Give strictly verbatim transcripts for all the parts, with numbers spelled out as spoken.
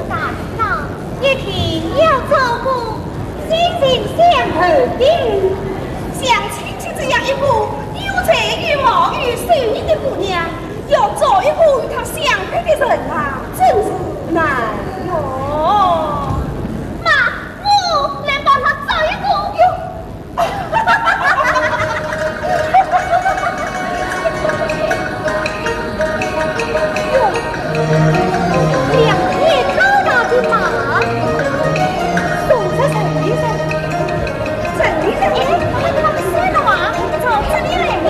大人呐，一定要做个心心相印的。像青青这样一个有才有貌有手艺的姑娘，要找一个与她相配的人啊，真是难哟。妈，我来帮她找一个。哟， 两匹高大的马，送在城里去。城里去？哎，他们说的话，朝这里来了。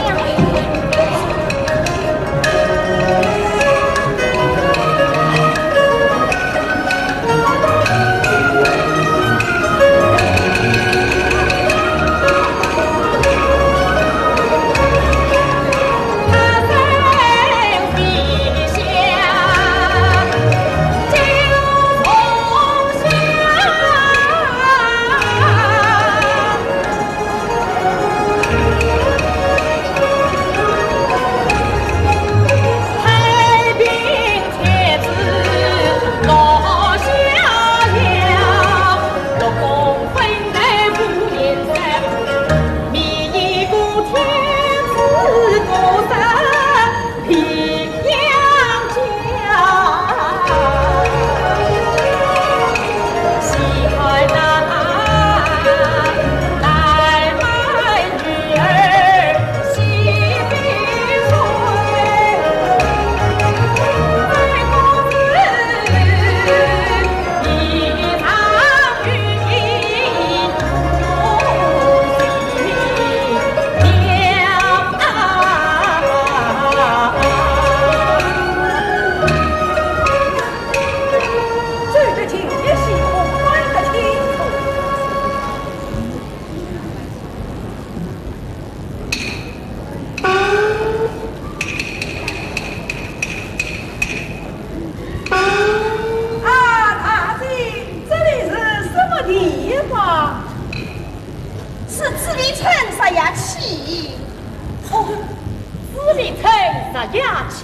啊，大姐，这里是什么地方？是紫禁城啥呀去？哦，紫禁城啥呀去？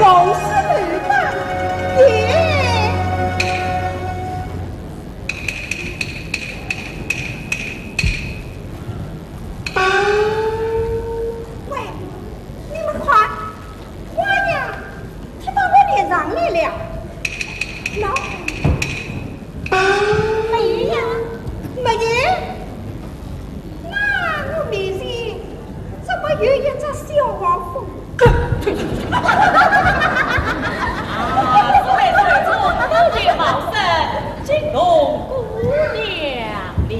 红丝头发也。喂，你们快，快呀！ 踢到我脸上来了。喏，没有呀，没有。那我面前怎么有一只小黄蜂？啊，此位受宠，都有冒失，惊动姑娘了。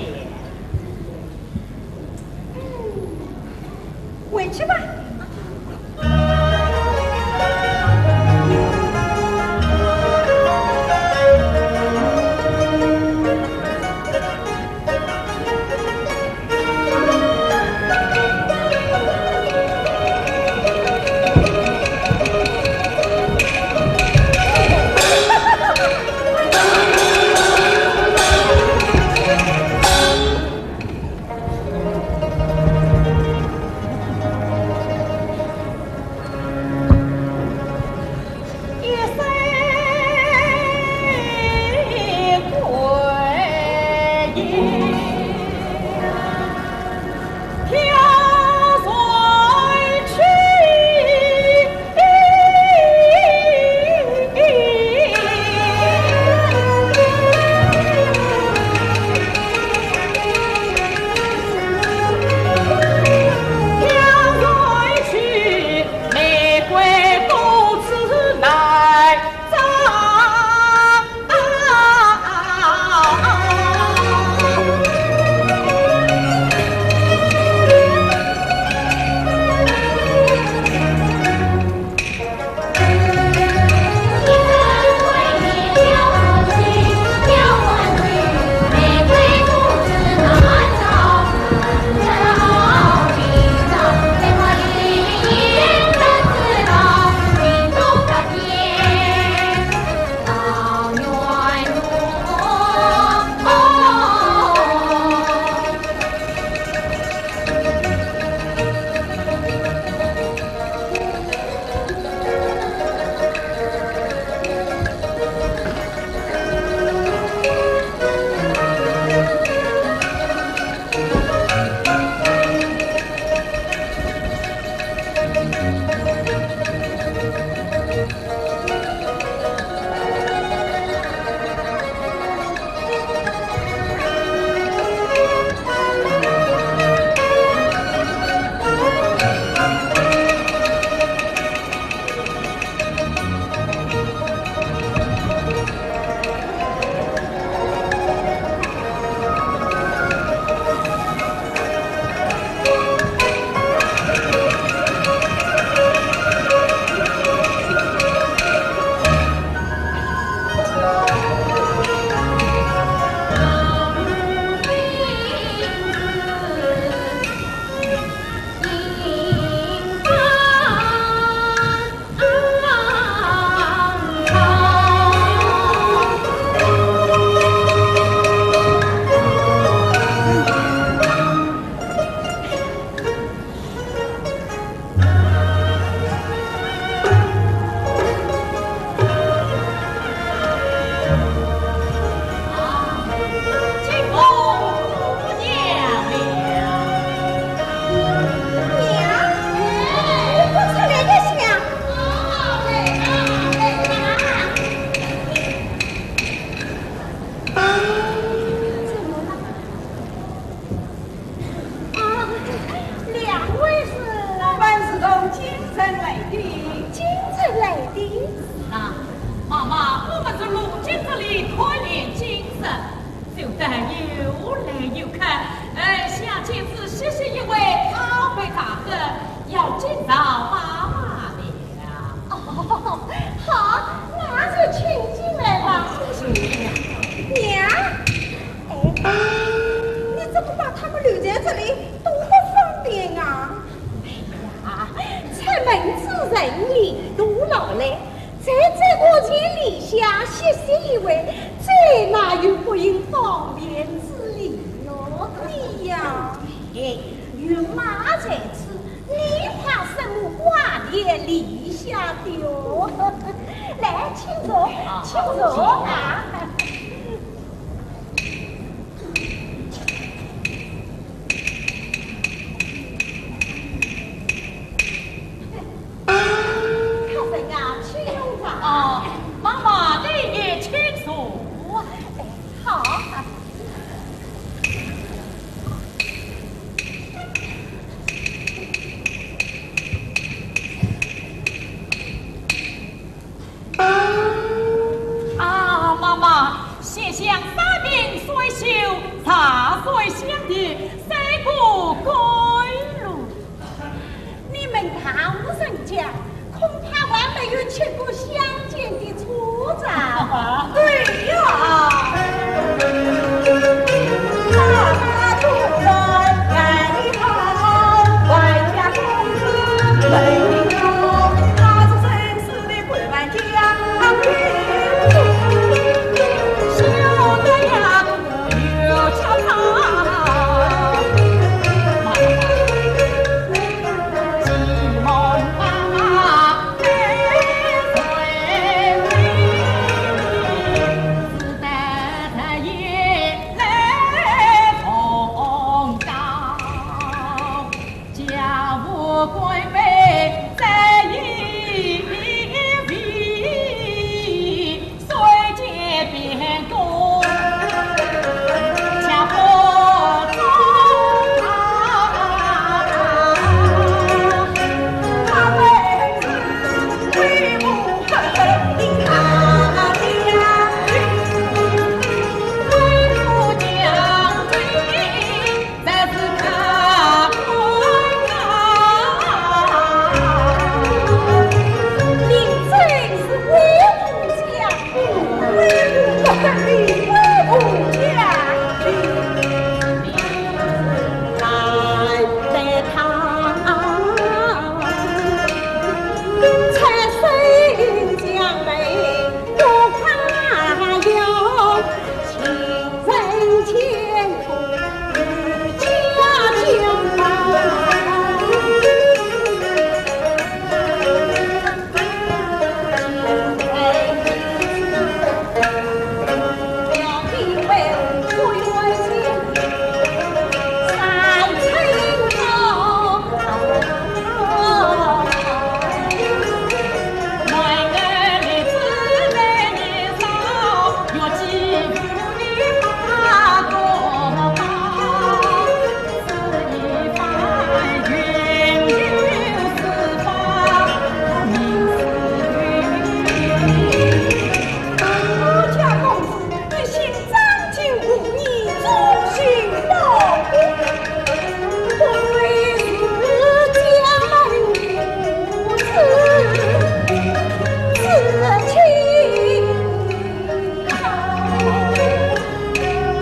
回去吧。啊，两位是？我们是从京城来的。京城来的？是啊，妈妈，我们是路经这里，团圆京城，就在游来游去，呃，想借此歇息一会，讨杯茶喝，要惊扰妈妈的。 哦，好，那就请进来吧。娘，哎，你怎么把他们留在这里，多不方便啊？哎呀，出门之人，累肚劳累，在这个屋里向歇息一会，这哪有不应方便之理哟？你呀，哎，孕妈在此，你怕什么挂念离乡下的哦。来，请坐，请坐啊。客人啊，请用茶。哦，妈妈，你也请坐。哎，好。 啊，妈妈，先香三瓶水酒，茶水香甜，三个甘露。你们大户人家，恐怕还没有吃过乡间的茶茶吧？对呀。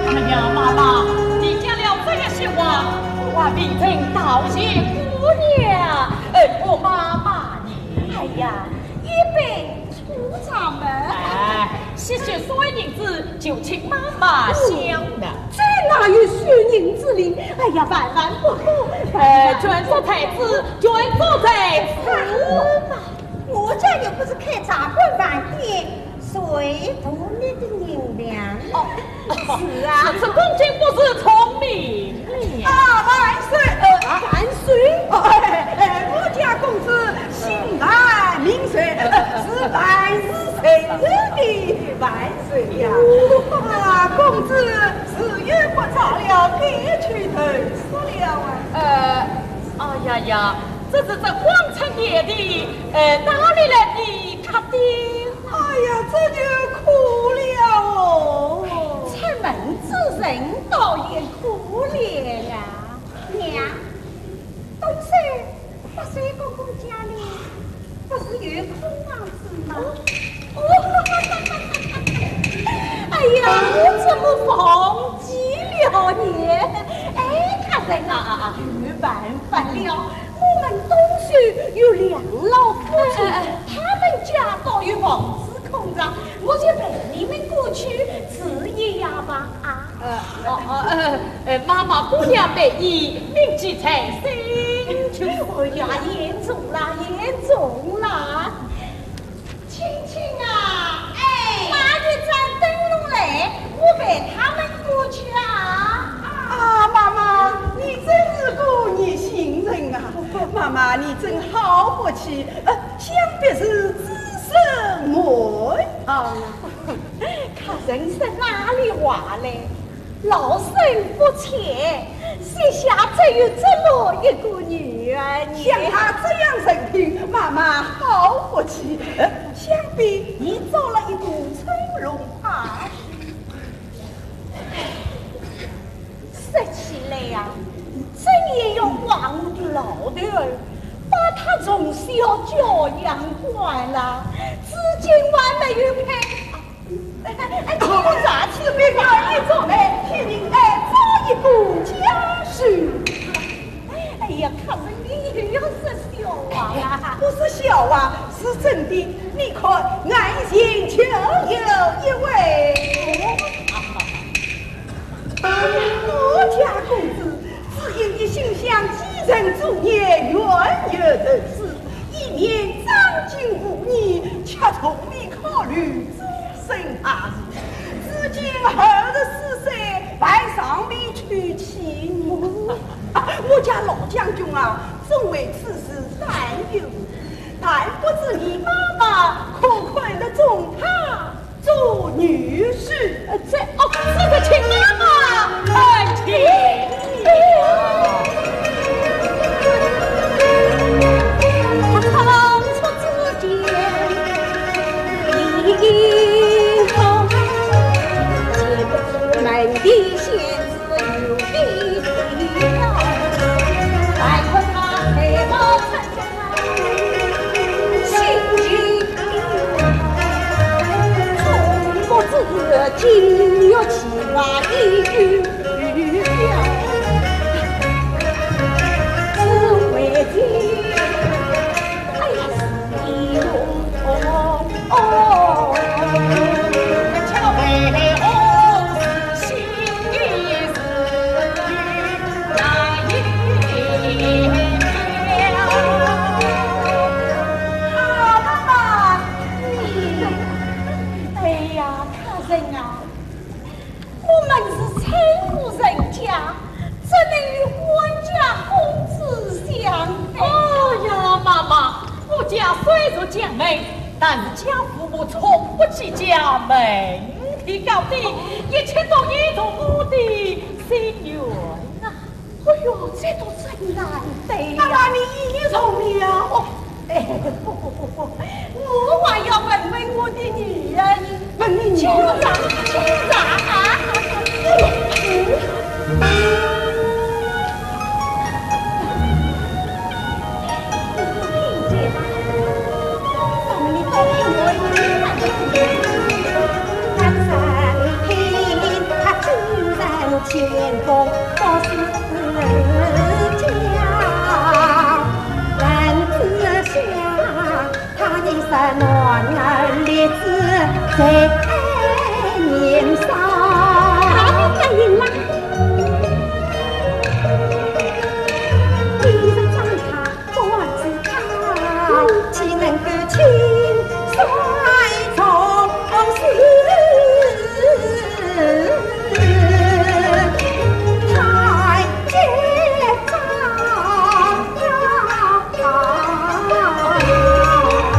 哎呀，妈妈，你讲了这些话，我未曾道谢姑娘，呃，我妈妈呢？哎呀，一杯苦茶嘛。哎，些许碎银子就请妈妈享了。这哪有碎银子哩？哎呀，万万不可！哎，捐助在此，捐助在此。我家又不是开茶馆饭店，谁图你的银两？哦，是啊。此公子不是聪明人呀。啊，万岁！呃，万岁！哦，哎，哎，我家公子姓万名瑞，是万世sevent的万岁呀。啊，公子自幼不差了，该去投诉了啊。呃，哎呀呀，这是这荒村野地，呃，哪里来的客店？哎呀，这就苦了哦。出门之人倒也苦了呀。娘，东首，八岁公公家里不是有空房子吗？哦，哎呀，我怎么忘记了呢？哎，客人啊，啊，啊，没办法了，我们东首有两老夫妻，哎，哎，哎。他们家倒有房子空着，我就陪你们过去住一夜吧，啊。呃，哦，哦，呃，呃，妈妈姑娘美意，铭记在心。哎呀，言重啦，言重啦。妈妈，你真好福气，呃，想必是子孙满堂啊。客人说哪里话嘞？老身不才，膝下只有这么一个女儿呢。像她这样人品，妈妈好福气，呃，想必你做了一个春龙啊。 说起来呀，真也要怪我的老头儿，把她从小教养惯了，至今还没有配。哎，哎，哎，既然如此，你早一早来，替你安置一个家室。哎呀，可是你又要说笑话啦。不是笑话，是真的。你看，眼前就有一位。 我家公子，只因一心想继承祖业，远游人世，一念张金无疑，却从未考虑终身大事。如今二十四岁，还尚未娶妻呢。啊，我家老将军啊，总为此事担忧，但不知你妈妈可看得中他 做女婿。呃，这，哦，这个请妈妈看清。他仓促之间，已经从前门的仙子有的调，但看他眉毛 好妈妈，你，哎呀，大人啊，我们是村户人家，怎能与官家公子相配？哦呀，妈妈，我家虽是将门，但是家父母从不计较门第高低，一切都依从我的心愿啊。哎哟，这倒真难得呀。那么你一言成了。哦，哎，不不不不，我还要问问我的女儿呢。问你女儿？请讲，请讲啊。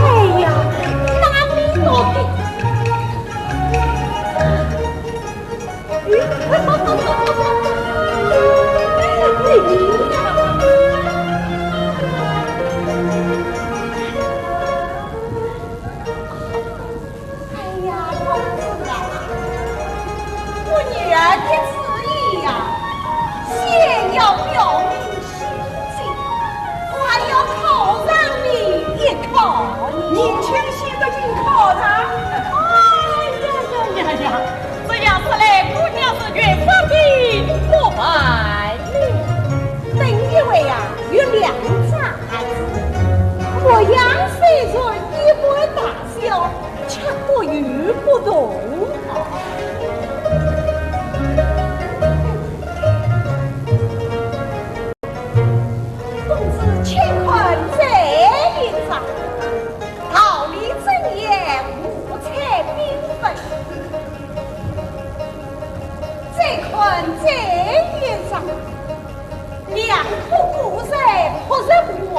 哎呀，哪里弄的？ 哎呀，公子啊，我女儿的主意呀，先要表明心迹，还要考上你一考呢。年轻些个人考上。哎呀呀呀呀！ 这样说来，姑娘是越发的不满了。本以为啊，有两只孩子，模样虽然一般大小，却各有不同。公子且看这一张，桃李争艳，五彩缤纷。 再看这一张，两颗果实，朴实无华，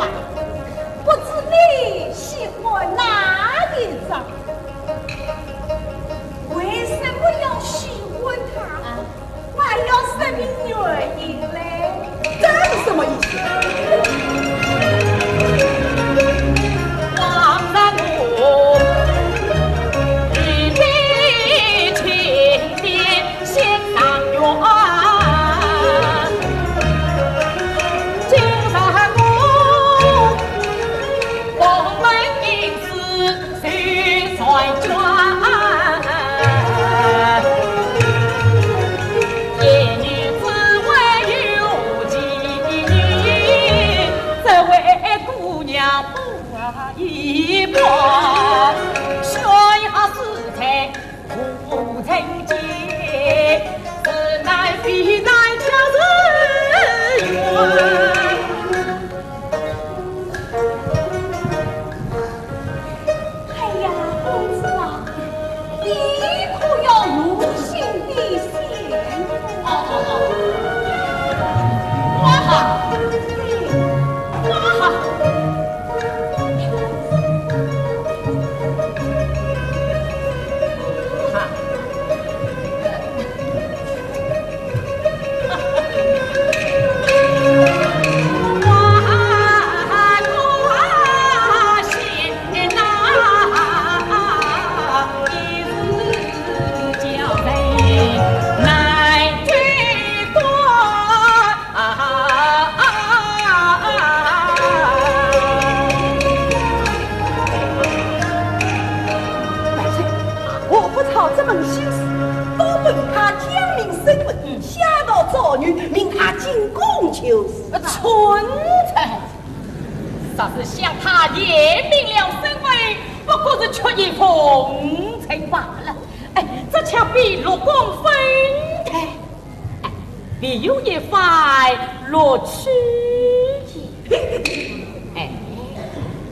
哎呀，公子啊，你可要用心地想。哦，哦，哦。哇哈，嗯，哇哈。哈。我不操这门心事，都被他讲明身份，吓到赵女，命他进宫就是。呃，蠢材！若是向他言明了身份，不过是曲意奉承罢了。哎，这却比陆公分开。 哎，别有一番乐趣矣。哎，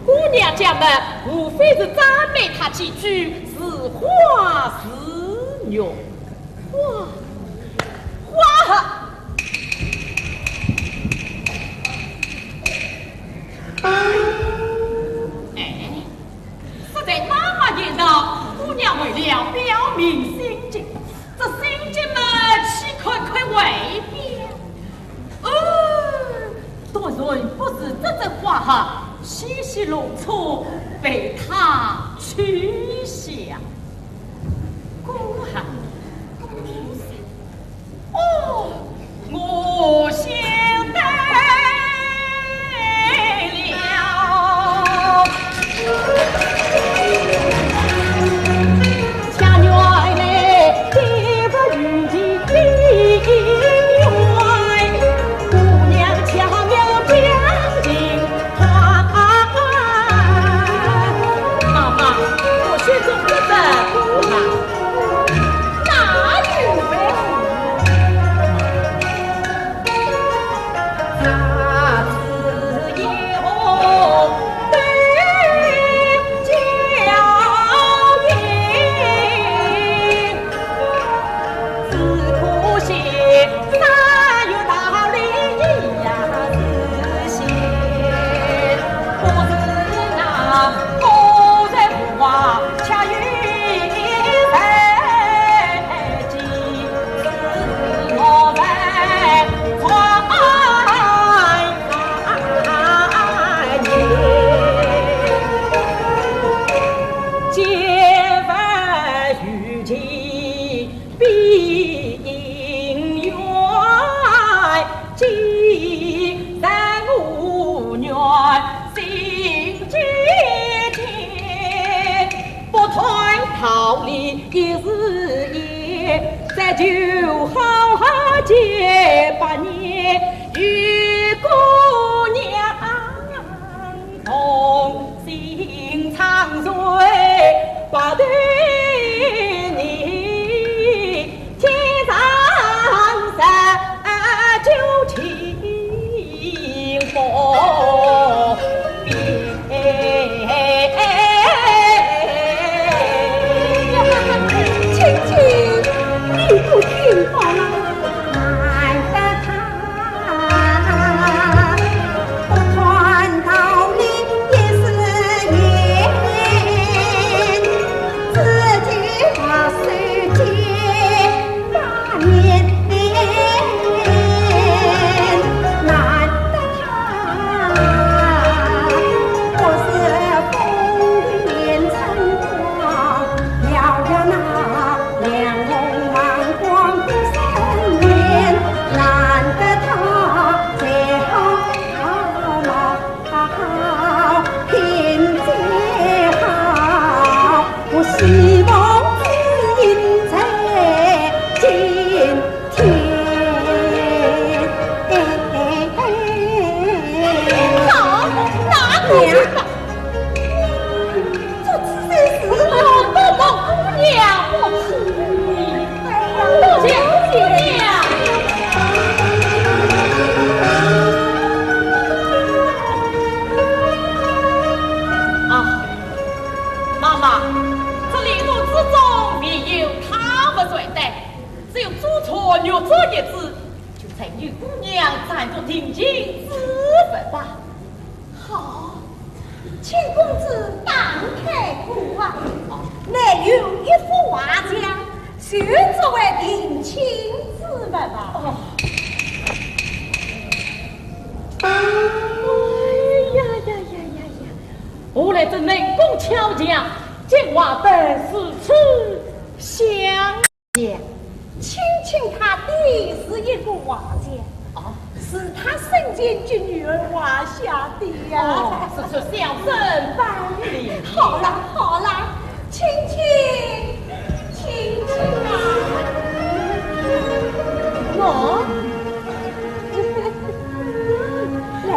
姑娘家们无非是赞美他几句，是花是玉。花，花哈！哎， 实在那么言道，姑娘为了表明心迹，这心迹嘛，岂可以外表？哦，多然不是这枝花哈，稀稀落错被他取下。姑哈，姑 哦，我晓得了。妈妈，我心中不在乎啊。只有做错、越错一子，就在女姑娘斩作定情之物吧。好，请公子打开古画，那有一幅画像，就作为定情之物吧。哦。哎呀呀呀呀呀！何来这能工巧匠，竟画得如此像样？ 姐，卿卿他的是一个画像，哦。是他生前给女儿画下的呀。哦，此处小生办理。好啦，好啦，卿卿，卿卿啊。哦。来。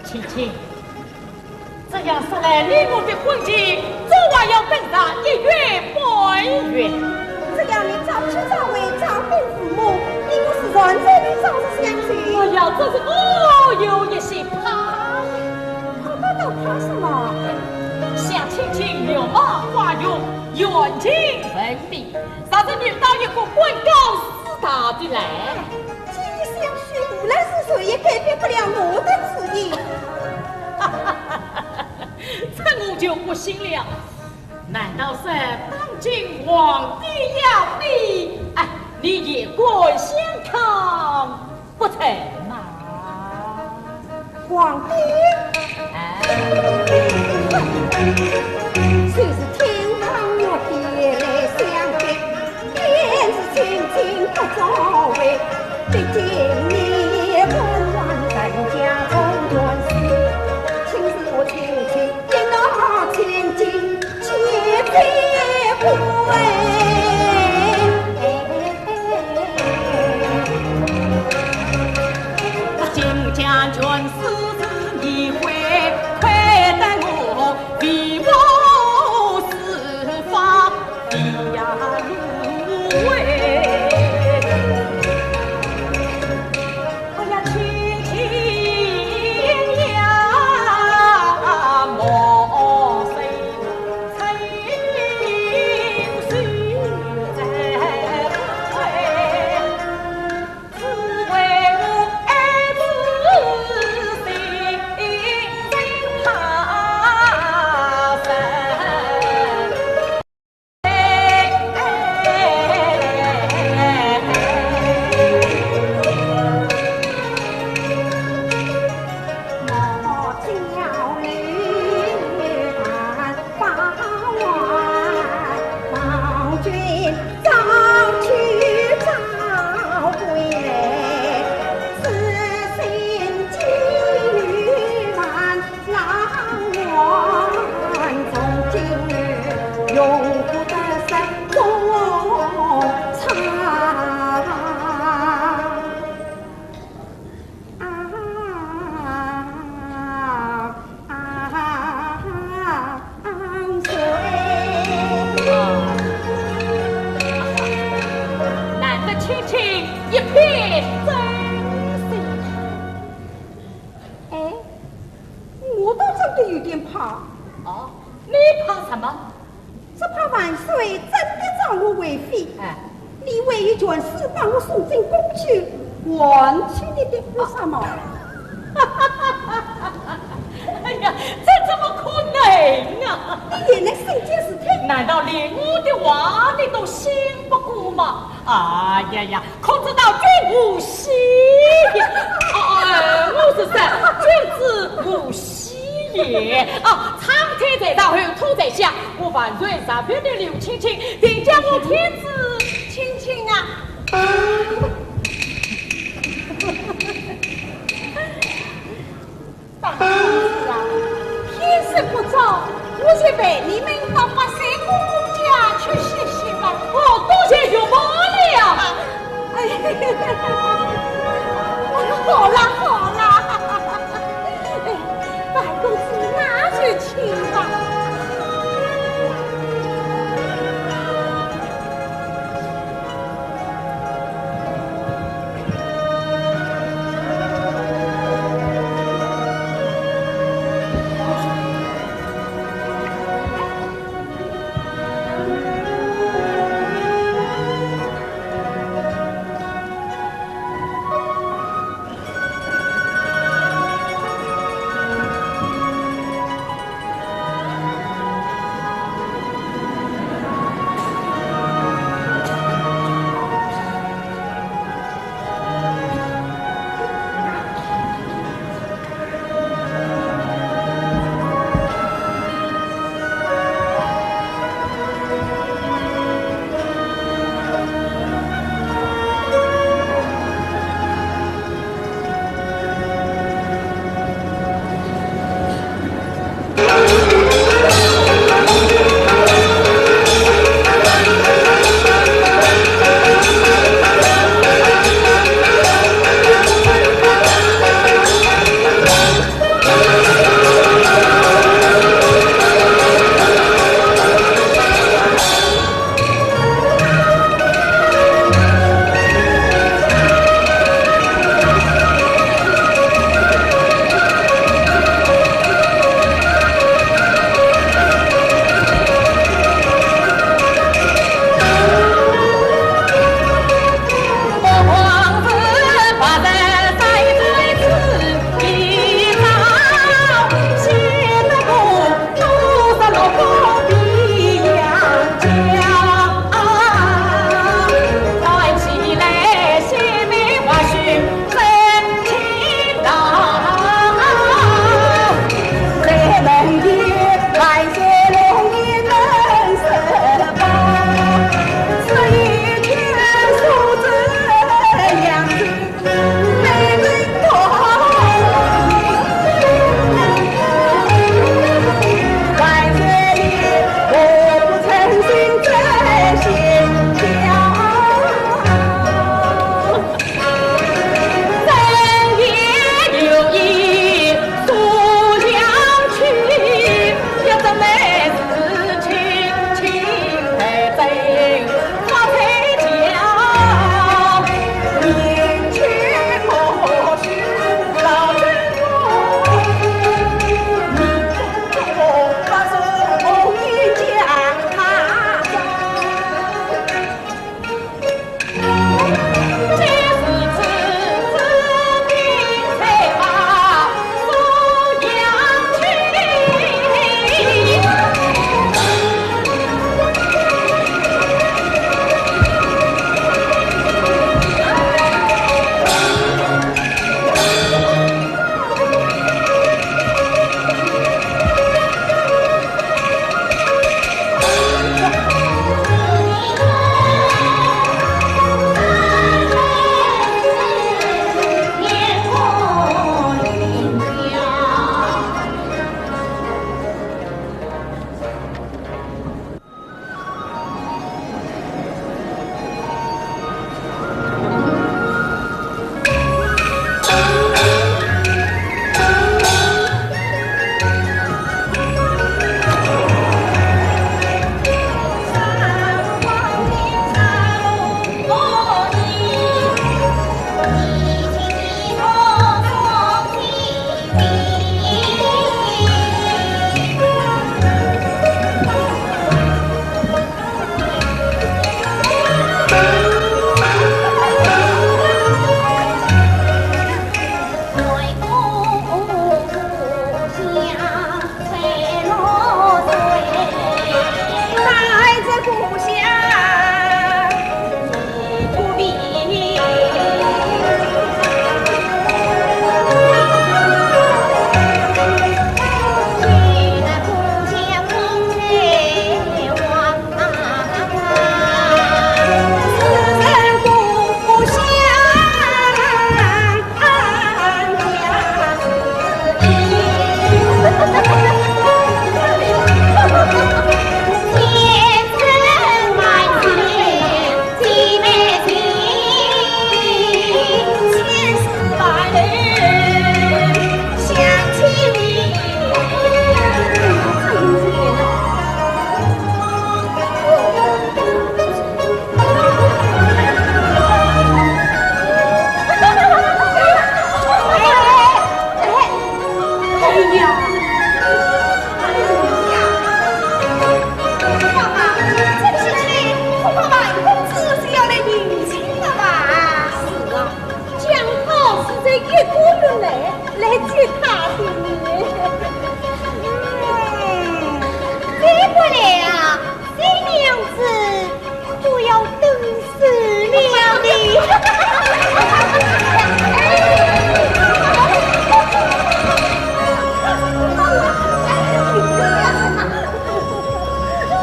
青青，这样说来，你我的婚期总还要等上一月半月。只要你早去早回，早禀父母，你我自然在你早日相聚。哎呀，这是我有一些怕。怕怕倒怕什么？想青青容貌花容，远近闻名，若是遇到一个官高势大的来， 既已相许，无论是谁也改变不了我的主意。这我就不信了。难道是当今皇帝要你，哎，你也敢相抗不成吗？ 皇帝，哎，谁是天王落地来相比，便是清静不作为。毕竟你官王人家中原始，请示我清清，一闹千金，千金贵。 今将军死时，你会亏待我，为我四方的呀芦苇。我要去天涯莫水 难得青青一片真心。哎，我倒真的有点怕。哦，你怕什么？ 只怕万岁真的召我为妃，哎，你还有权势把我送进宫去，还请你的为什么？哎呀，这怎么可能啊？你也能信这事体？难道连我的话你都信不过吗？哎呀呀，可知道君无戏也。哎，我是说，君子无戏也。啊，苍天在上，厚土在下，我万岁若不能留青青，定叫我天子。青青啊！ 大公子啊，天色不早，我先陪你们到八仙姑姑家去歇歇吧。哦，多谢玉宝了。哎，好啦，好啦。哎，大公子，那就请吧。哎呀，哎呀，爸爸，这个事情恐怕樊公子是要来认亲了吧？是啊，讲好是这一个月来，来接他的呢。嗯，再不来啊，新娘子 都要等死了的。哦，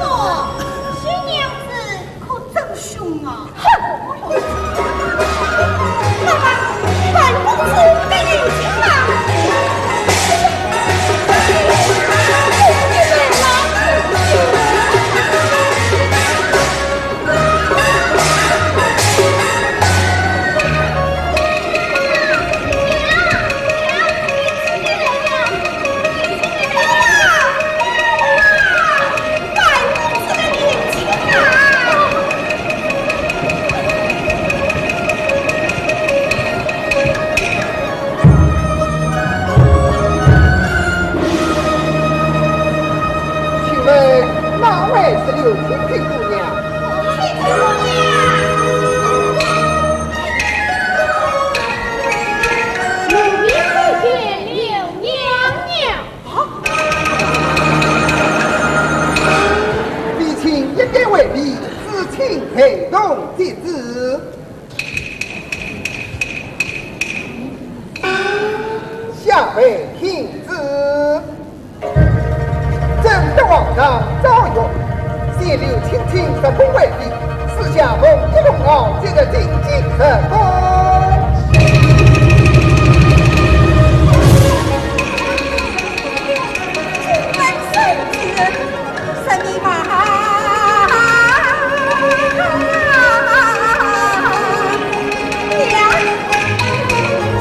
新娘子可真凶啊！哼！爸爸，樊公子被人请了。 请问哪位是刘青青姑娘？青青姑娘。刘青青见刘娘娘。啊？卑亲一言为毕，至亲陪同即旨。 下跪听旨。朕得皇上诏曰，限刘青青入宫为毕，赐下凤衣龙袄，即日进京入宫。万岁！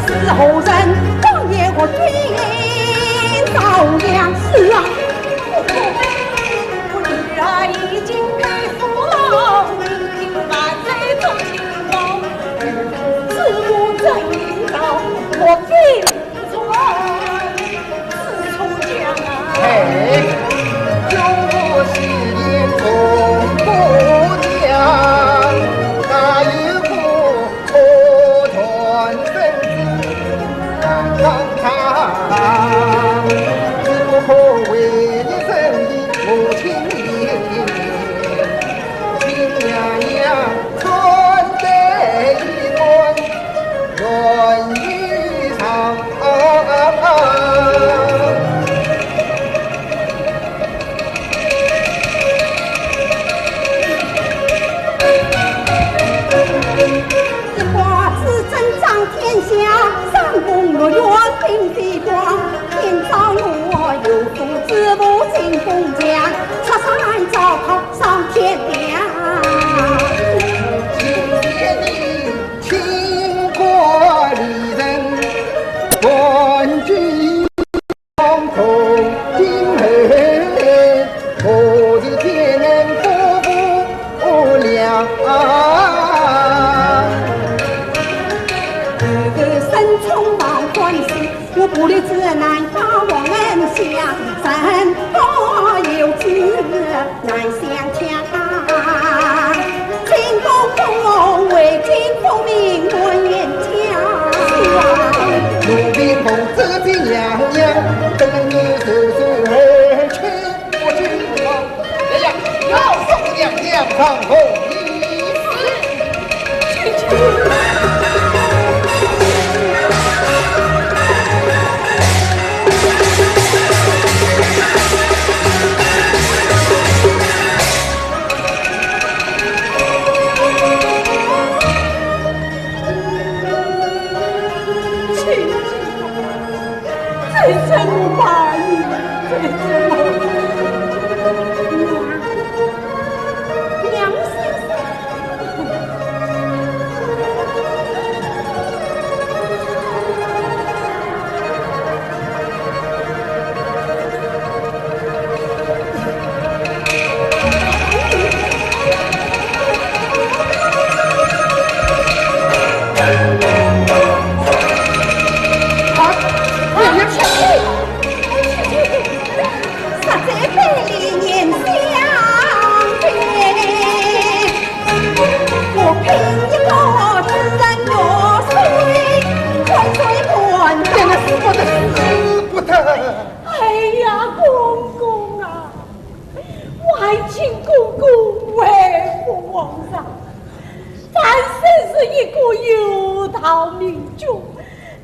是何人？当夜我听到娘是啊，我女儿已经被父王命，万岁做亲王，是我真道，我非 一花枝争长天下，三宫六院并非光。天照我有福之福金凤墙，插山招桃上天梁。 我不立志难保王恩相，人不有志难相强。清风不为清风鸣满园江。是啊，奴婢奉旨见娘娘，等你速速而去。 不知道。来呀，速送娘娘上凤仪。这怎么办呢？娘，娘，哎呀，公公啊，还请公公为父皇上，万岁是一个有道明君，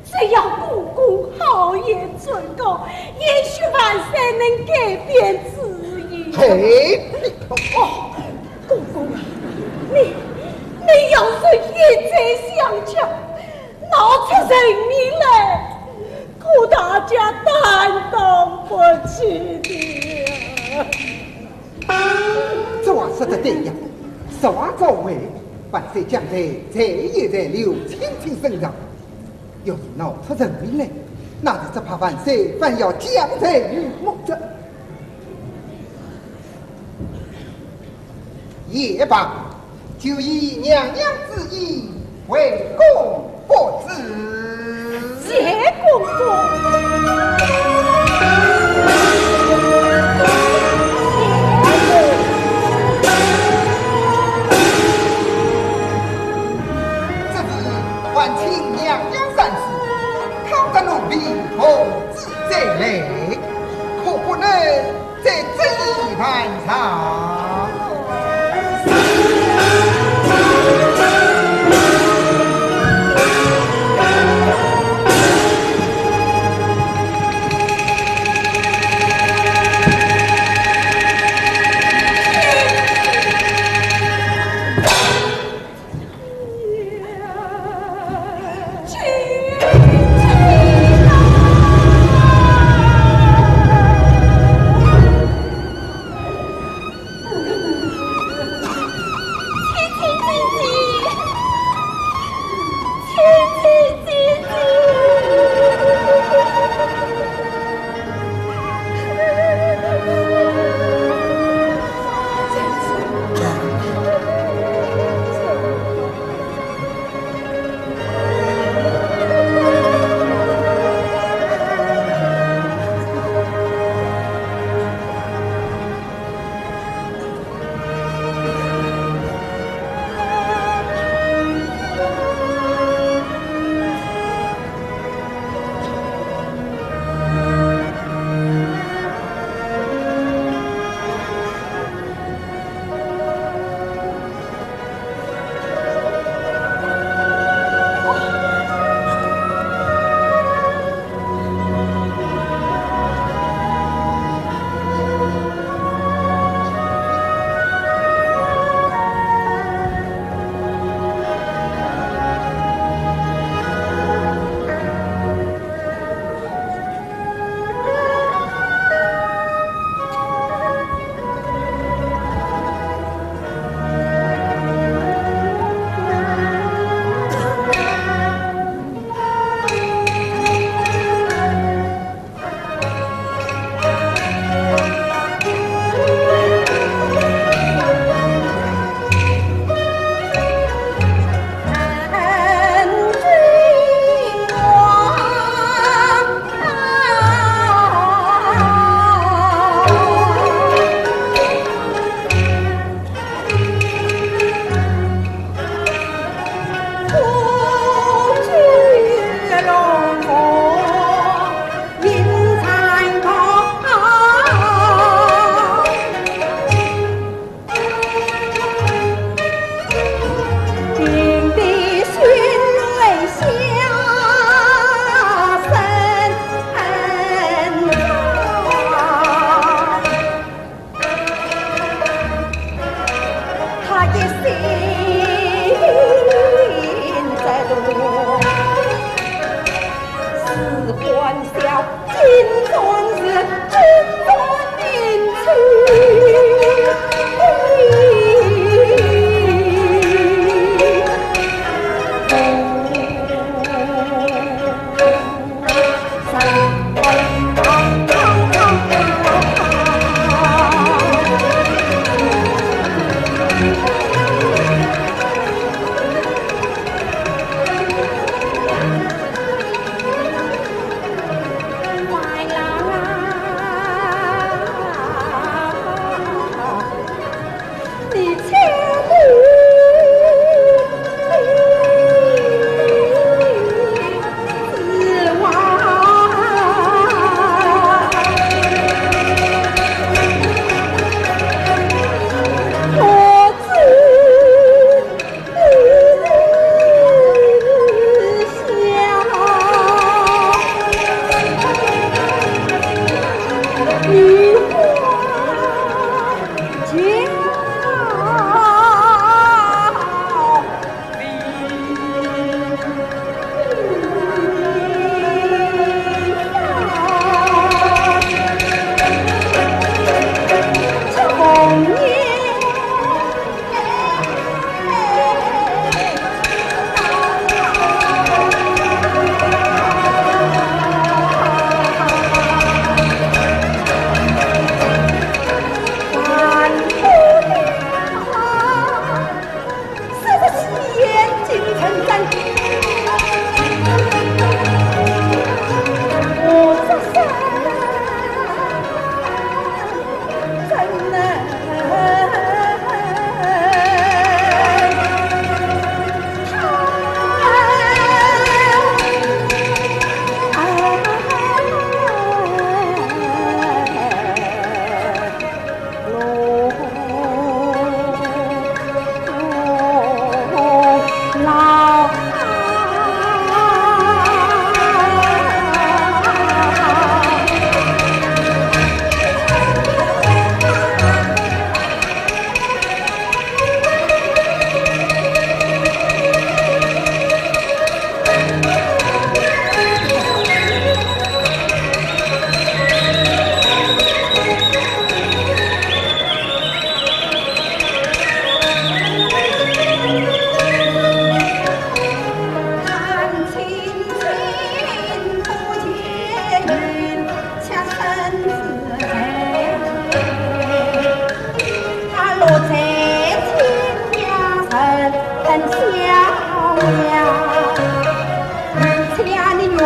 只要公公好言劝告，也许万岁能改变主意。嘿，哦，公公啊，你，你要是一再相劝， 闹出人命来，可大家担当不起的呀。这话说得对呀，实话照为，万岁将在在也在刘青青身上，要是闹出人命来，那是只怕万岁反要将在御幕哉。 也罢，就依娘娘之意，回宫复旨。谢公公。这是还请娘娘三思，倘得奴婢奉旨再来，可不能 再执意犯上。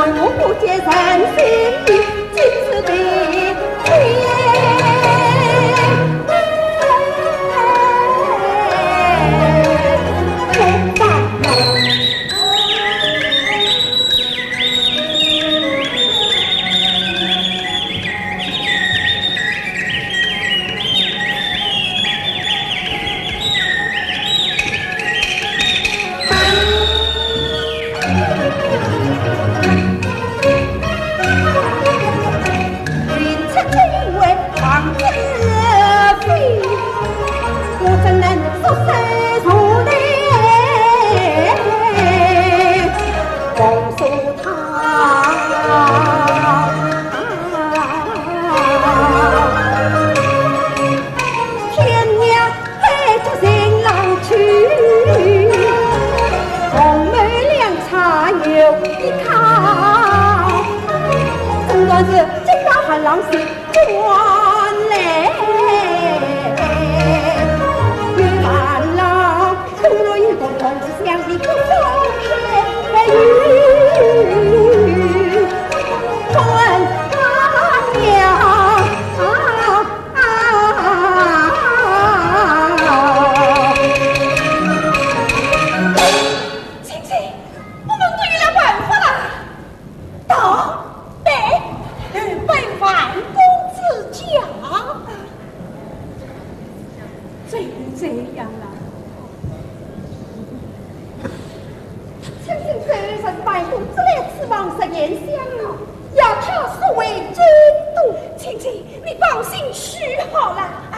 我不见人心，今日的天。姐姐，我们都有了办法了。到，对，去奔樊公子家。这，这样了。青青虽然是樊公子来此望，实言相貌，要他素为京都。青青，你放心去好了。啊。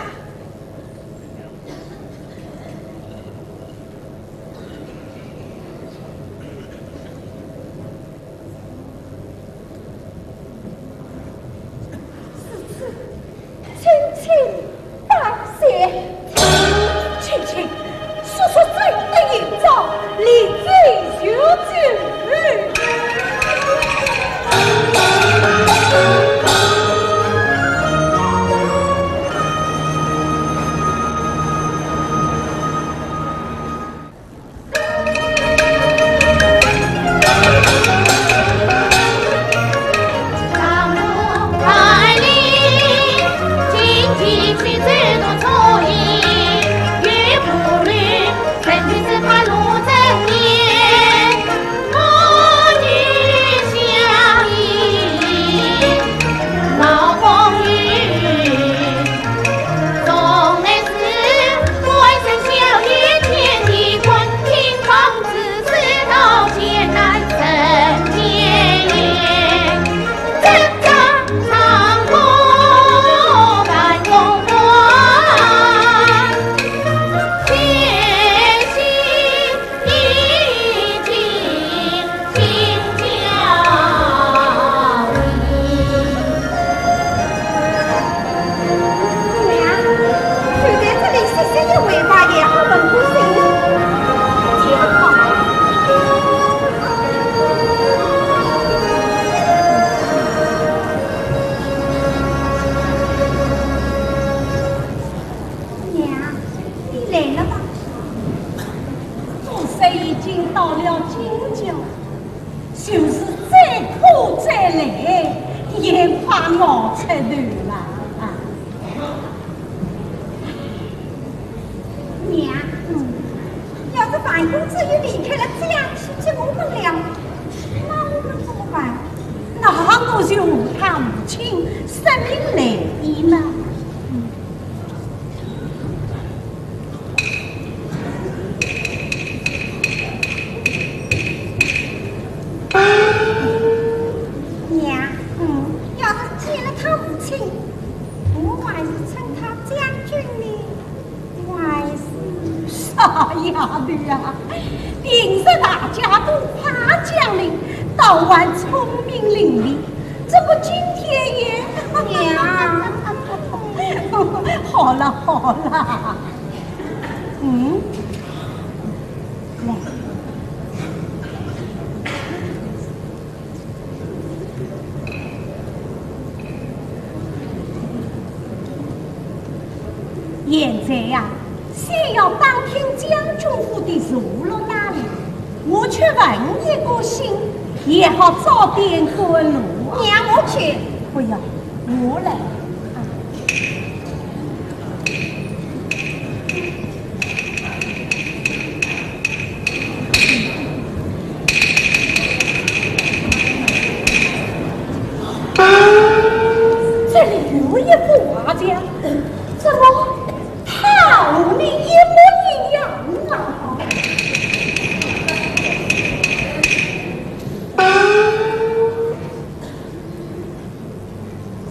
青青，青青，叔叔真的有招，你走就走。 娘，就在这里歇息一会吧，也好问个信。娘，你来了吧？我虽已经到了京郊， 就是再苦再累，也快熬出头了啊。娘，嗯，要是樊公子又离开了这样去接我们了，那我们怎么办？那我就和他母亲商量来的嘛。嗯。 娘，嗯，要是见了他母亲，我还是称他将军呢，还是……傻丫头呀，平日大家都夸奖你，倒还聪明伶俐， 这不今天也……娘。好了好了，嗯，来。现在呀，先要打听将军府的坐落哪里，我去问一个信，也好早点赶路。让我去。不要，我来。这里有一幅画像，怎么？ 他和你一模一样啊！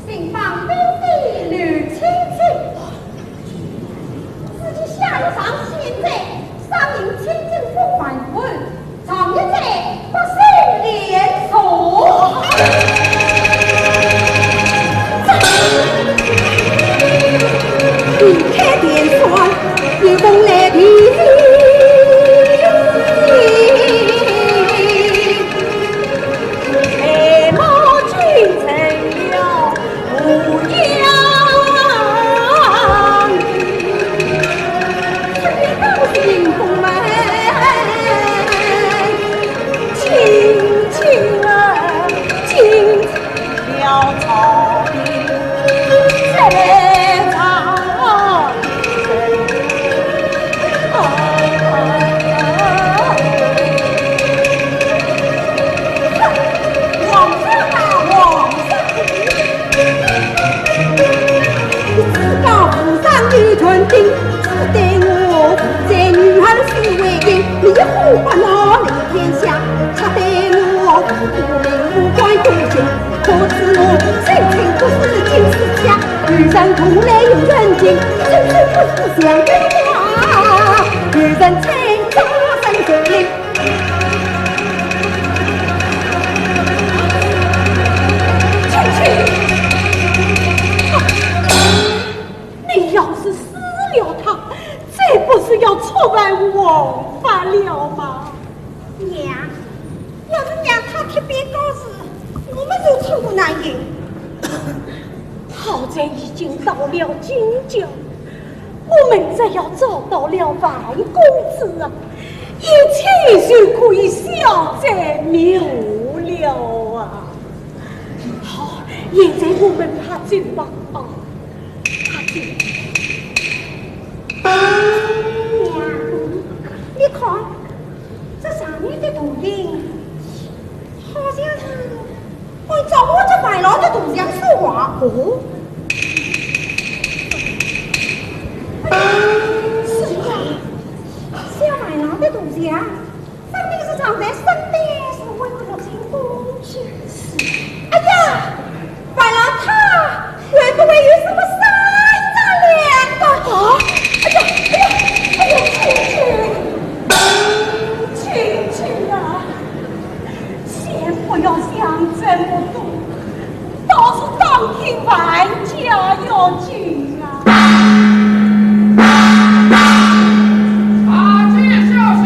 新房兵的刘青青，自己下了场，现在上演千金风满馆。 唱一再不胜连坐。离开田庄，一同来的白马进城了。 自家府上有权柄，只待我在女儿是为君，你虎豹闹了天下，只待我无名无官多情，可知我心情不是金丝枪，与人同来有人情，真是不是想人话，与人称赞人情。 青青，你要是死了他，这不是要触犯王法了吗？娘，要是让他贴边告示，我们就寸步难行。好在已经到了京郊， 我们只要找到了樊公子啊，一切就可以消灾灭祸了啊！好，现在我们踏进吧，啊，踏进。娘，你看，这上面的图形，好像是 按照我这樊郎的图像说话。哦？是啊，像樊郎的图像，分明是藏在身边，是为不入京东去。是。哎呀，樊郎他 会不会有什么三长两短？啊！哎呀，哎呀，哎呀，青青，青青啊，先不要想这么多，倒是打听樊家要紧啊。大街小巷，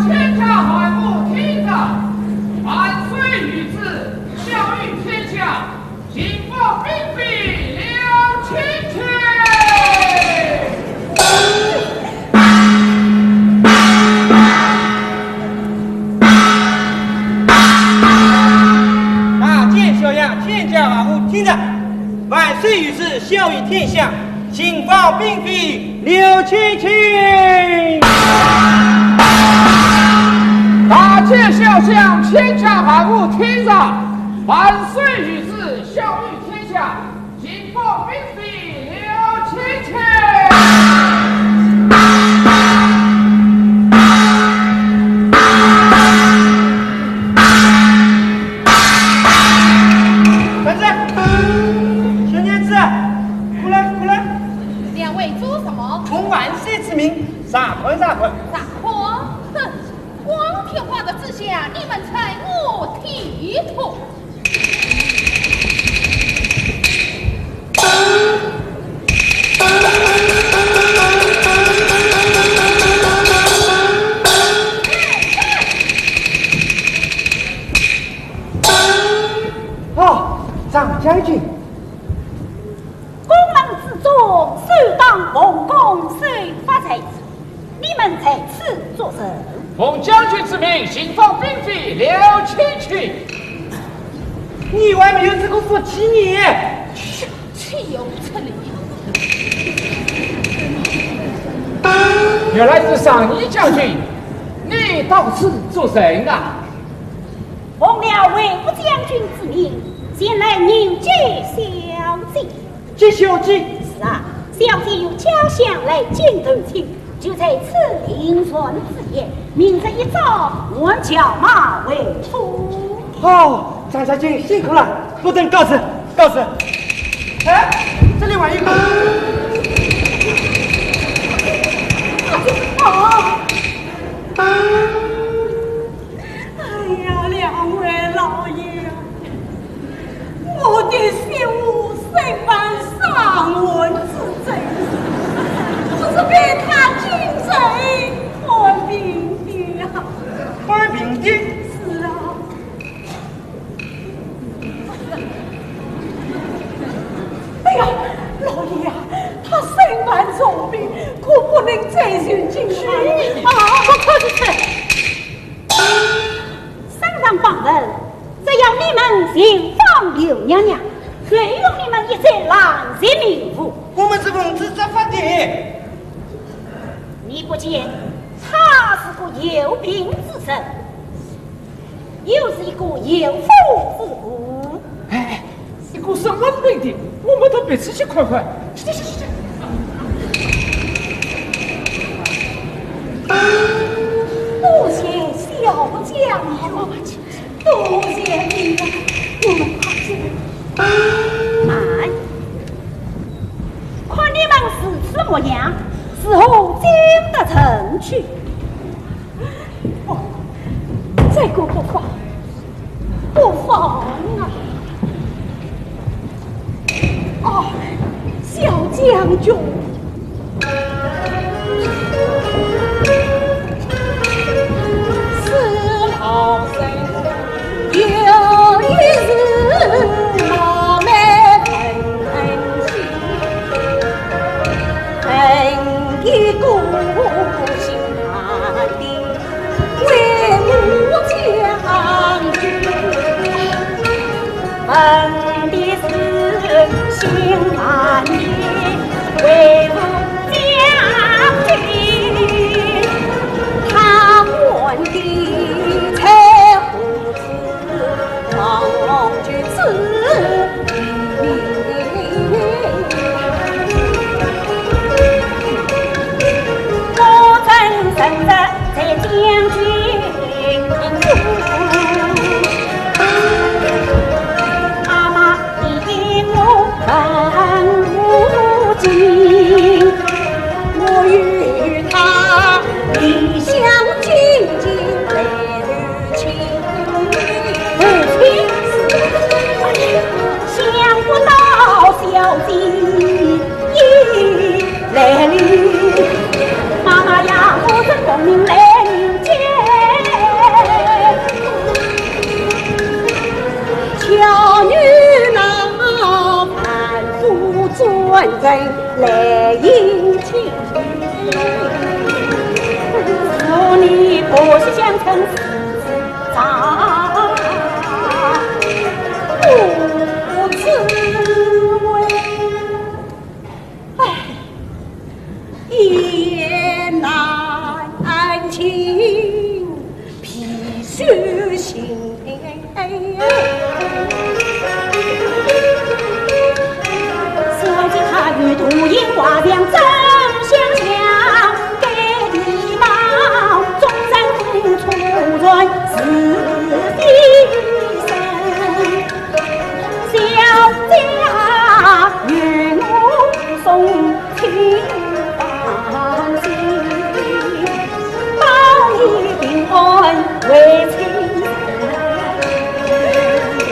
千家万户听着，万岁御旨，晓谕天下， 停放兵器，刘青青。大街小巷，千家万户听着，万岁御旨，晓谕天下，停放兵器，刘青青。大街小巷，千家万户听着，万岁御旨，晓谕天下， 停放兵器，刘青青。儿子，小娘子，过来，过来。两位做什么？奉万岁之命，查看，查看。查看？哼，光天化日之下，你们拆我地图。 哦，张将军。宫门之中，首当奉公，首发财主。你们在此作甚？奉将军之命，释放兵匪，了清去。你还没有这个福气呢。岂有此理！原来是上义将军，你到此做甚啊？奉了卫部将军之命，前来迎接小姐。 接小姐？是啊，小姐有家乡来京投亲，就在此临船之夜，明日一早换轿马回府。哦，张小姐辛苦了，不曾告辞，告辞。哎，这里还有一个。啊，这个……哎呀，两位老爷， 我的媳妇身患伤寒之症，我是陪她进城看病的呀。看病的？是啊。哎呀，老爷呀，她身患重病，可不能再进京了。啊，快快去！ 上上榜文，只要你们寻访刘娘娘，任由你们一切浪费民妇。我们是奉旨执法的。你不见她是个有病之人，又是一个有妇之夫。哎，哎， 一个什么病的，我们到别处去看看。去去去去去。多谢小将军，多谢你啊，我们快去。慢，看你们如此模样，如何进得城去？ 哦，这个不妨，不妨啊。哦，小将军，是老身有一事冒昧问问情，问一个心坎里。 为我将军，问的是心坎里，为我将军，他问的才何止望君子。 我正身在将军府，妈妈你我分不清，我与他理想紧紧来 想不到小姐也来了，妈妈呀，我真功名来迎接。巧女郎，万福转身来迎亲，祝你婆媳相称是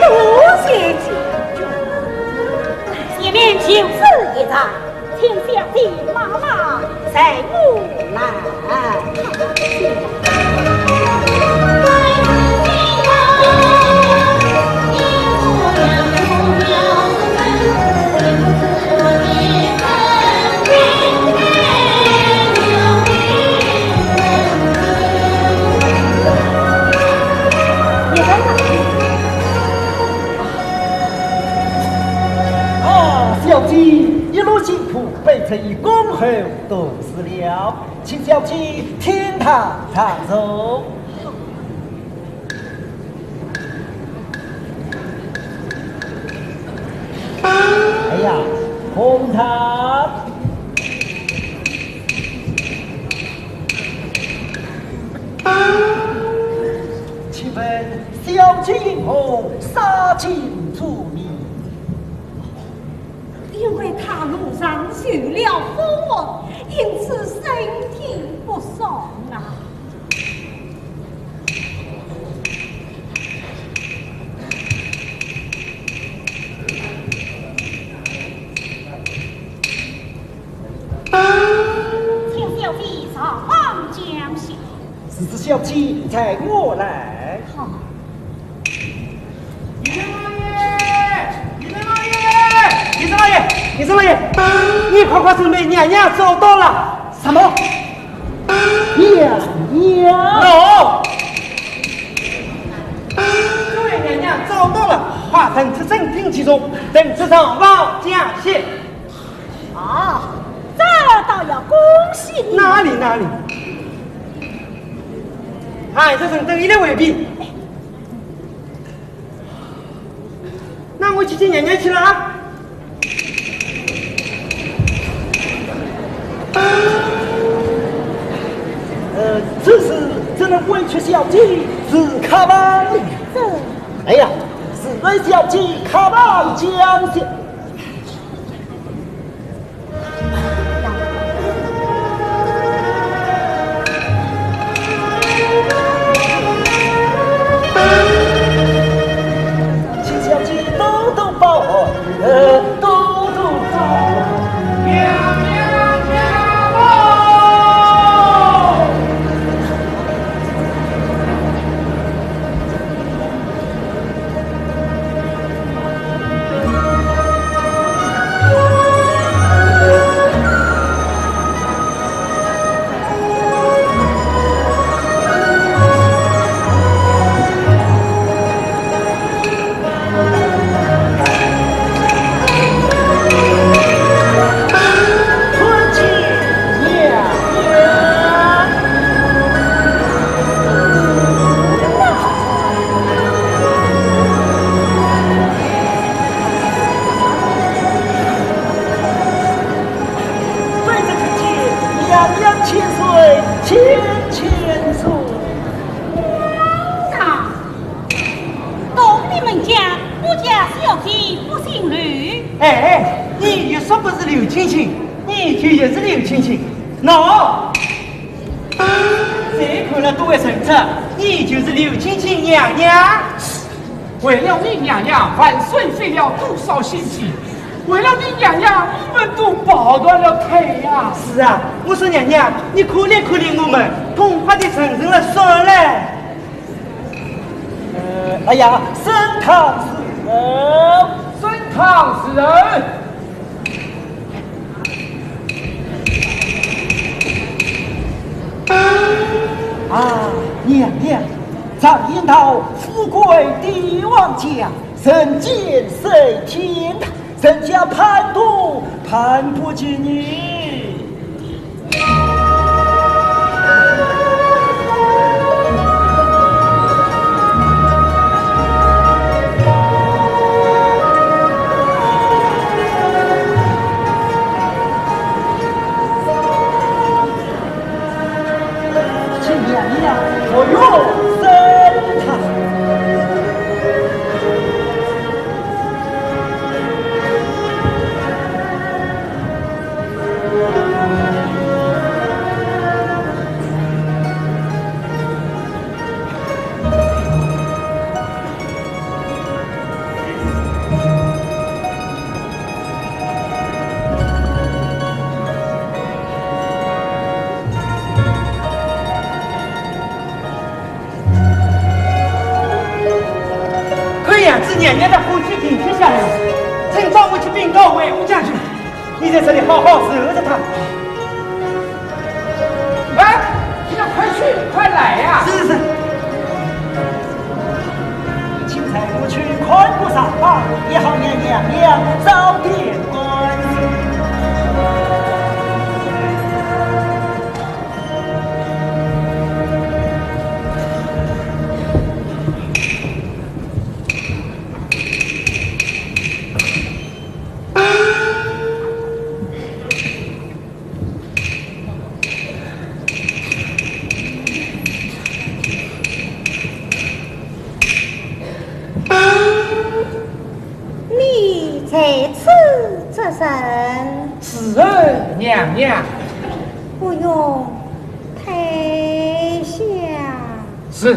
多谢将军。前面就是驿站，请小姐妈妈随我来。被臣以恭候多时了，请小姐厅堂上坐。哎呀，红茶。请问小姐因何杀进朱门？ 因为他路上受了风寒，因此身体不爽啊。请小姐上房讲笑。是，是，小姐，在我来。好。 女生老爷，女生老爷，女生老爷，女生老爷，你快快准备，娘娘找到了。什么？娘娘？喏，各位，娘娘找到了，快请出正厅其中，等着上房讲戏。啊，这倒要恭喜你。哪里哪里？哎，这人等一来未必。 那我去见娘娘去了啊。呃，此事怎能委屈小姐自客房？这，哎呀，是为小姐客房讲笑。 请小姐多多包涵，呃，多多包涵。卑职叩见娘娘千岁，千千岁。啊，到你们家，我家小姐不姓刘。哎，你又说不是刘青青，你就又是刘青青。喏，谁看了都会认出，你就是刘青青娘娘。 为了你娘娘，万岁费了多少心机，为了你娘娘，我们都抱断了腿呀。是啊，我说娘娘，你可怜可怜我们，痛快地承认了算了。呃，哎呀，升堂侍候，升堂侍候。 啊，娘娘，常言道，富贵帝王家，人贱谁天堂，人家攀都攀不及你。 请娘娘不用升堂。 看样子娘娘的火气平息下来了，趁早我去禀告魏武将军，你在这里好好伺候着她。哎，你们快去，快来呀！是，是。 请在我去看顾上房，也好让娘娘早点安心。人。是，娘娘。不用退下。是。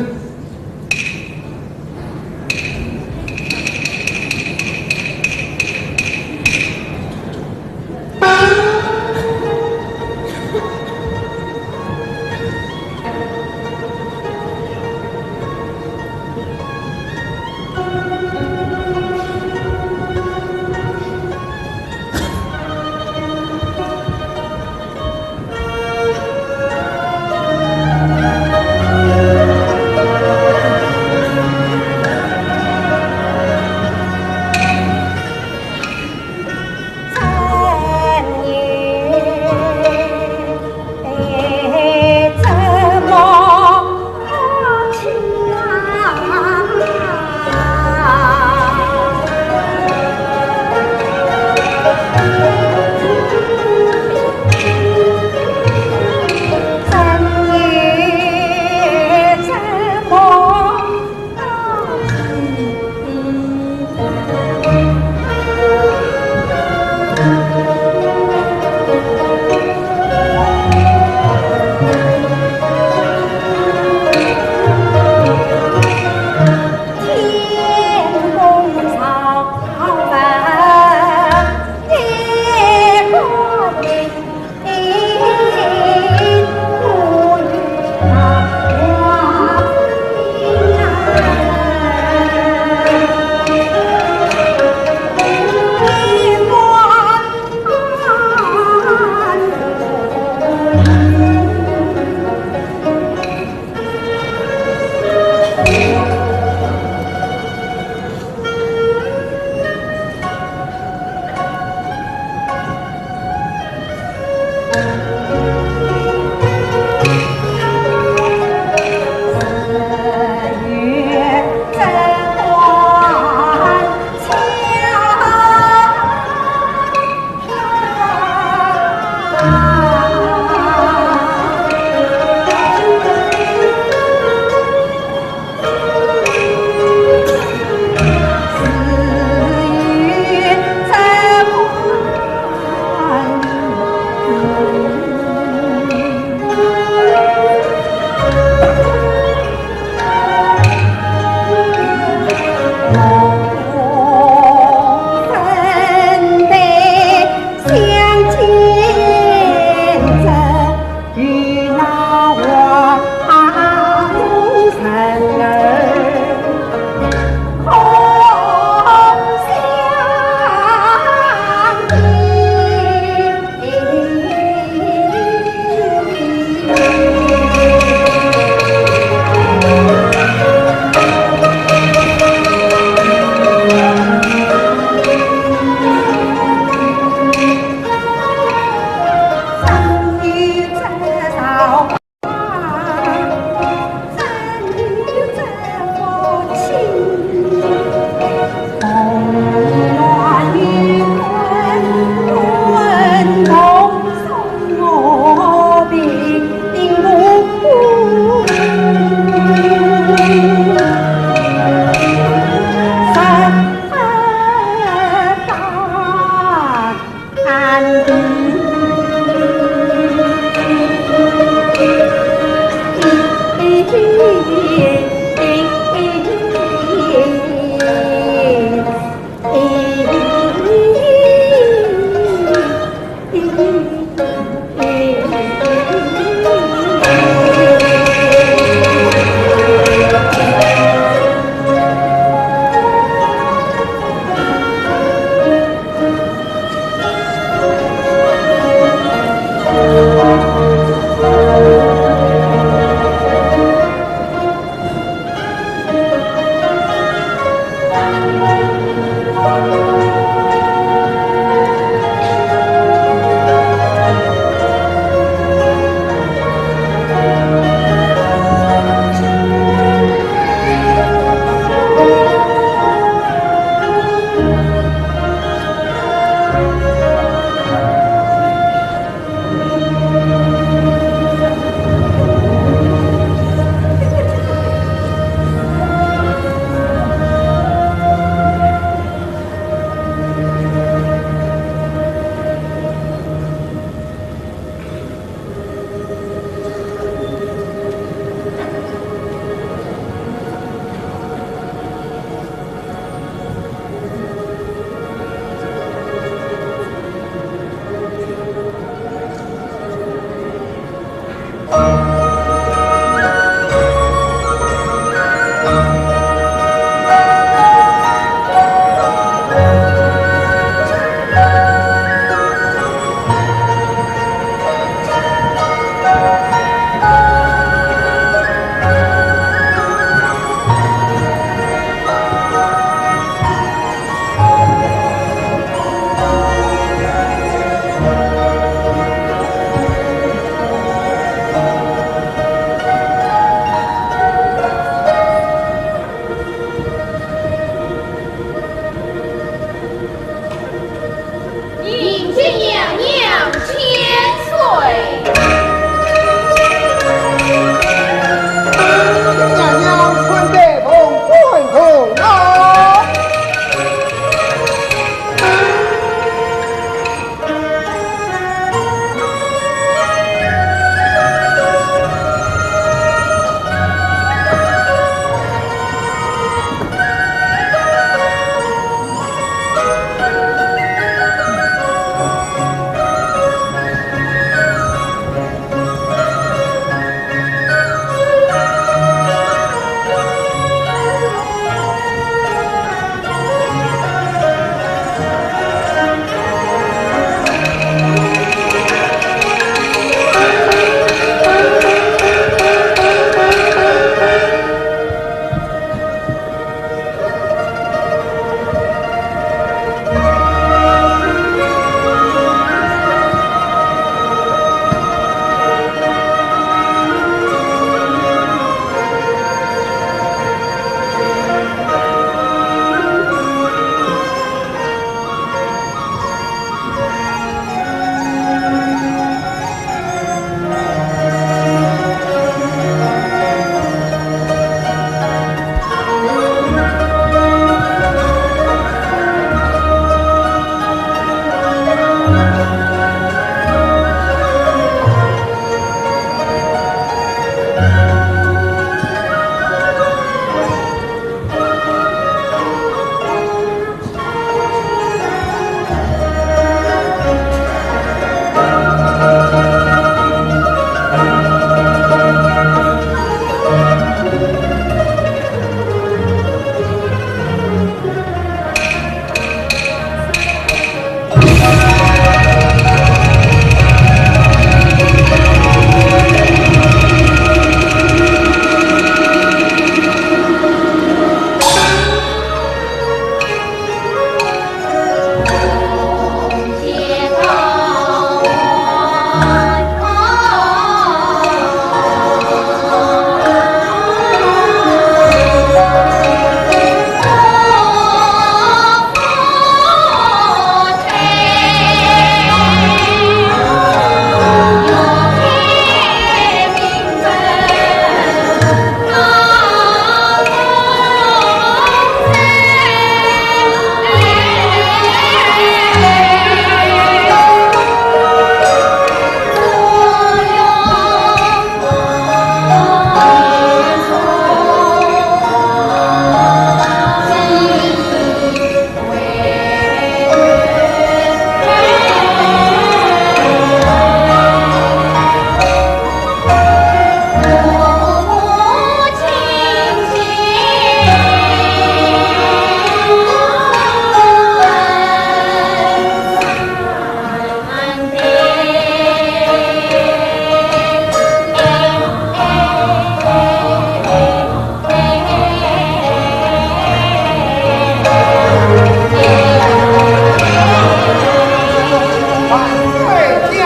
回家。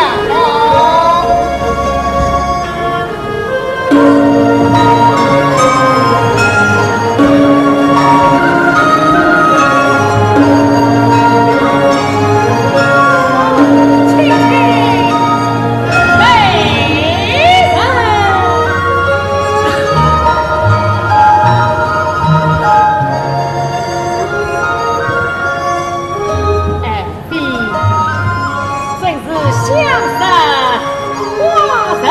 哎，你真是相识花容。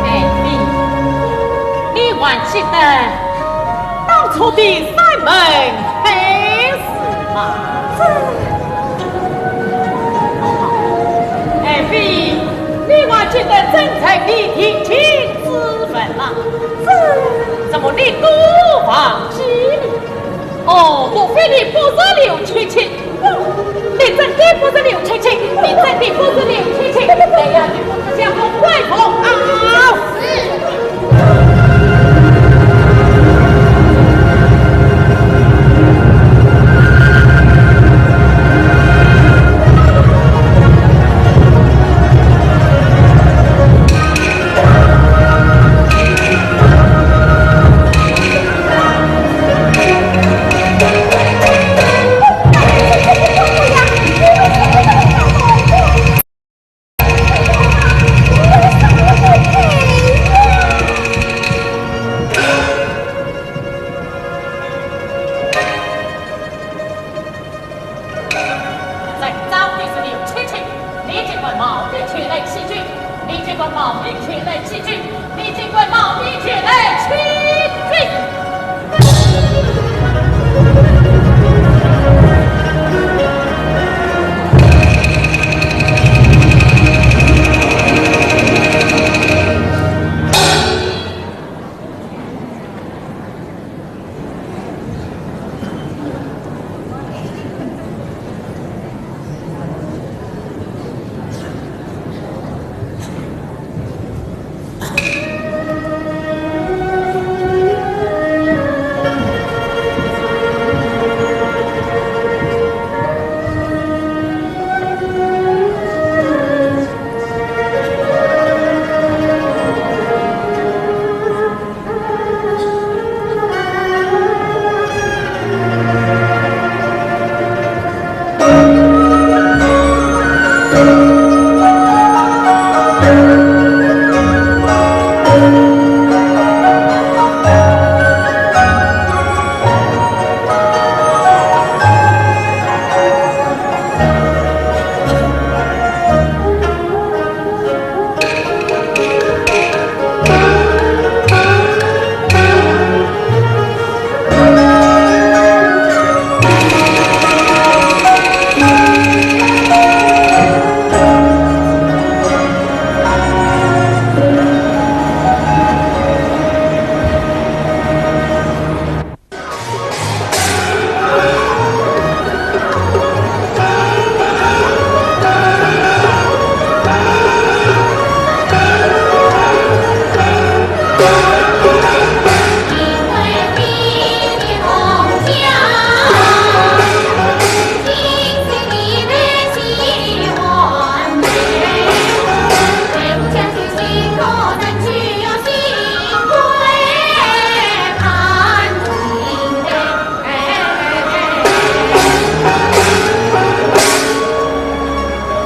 哎，你，你还记得当初的山盟海誓吗？这，哎，你，你还记得征程的定情之文吗？这，怎么你都忘记了？ 哦，莫非你不是刘青青？你真的不是刘青青，你真的不是刘青青，那样你不是想我怪我啊？你尽管冒名前来欺君，你尽管冒名前来欺君，你尽管冒名前来欺君。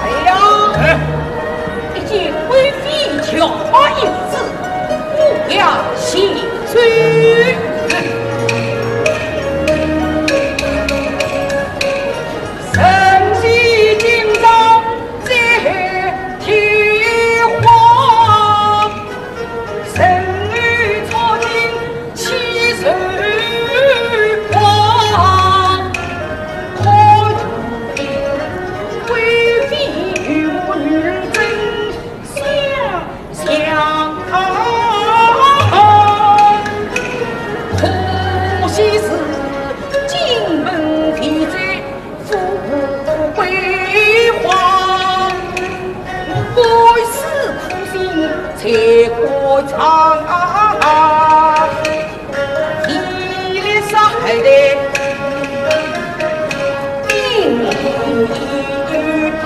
哎呀，哎，一见贵妃叫花一子，我要谢罪。臣妾今朝在天花， 人儿初见气受狂，可怜贵妃与我女儿真相相看。可惜是金盆洗手 富贵花，我本是苦心才过长，一粒杀害的定有他。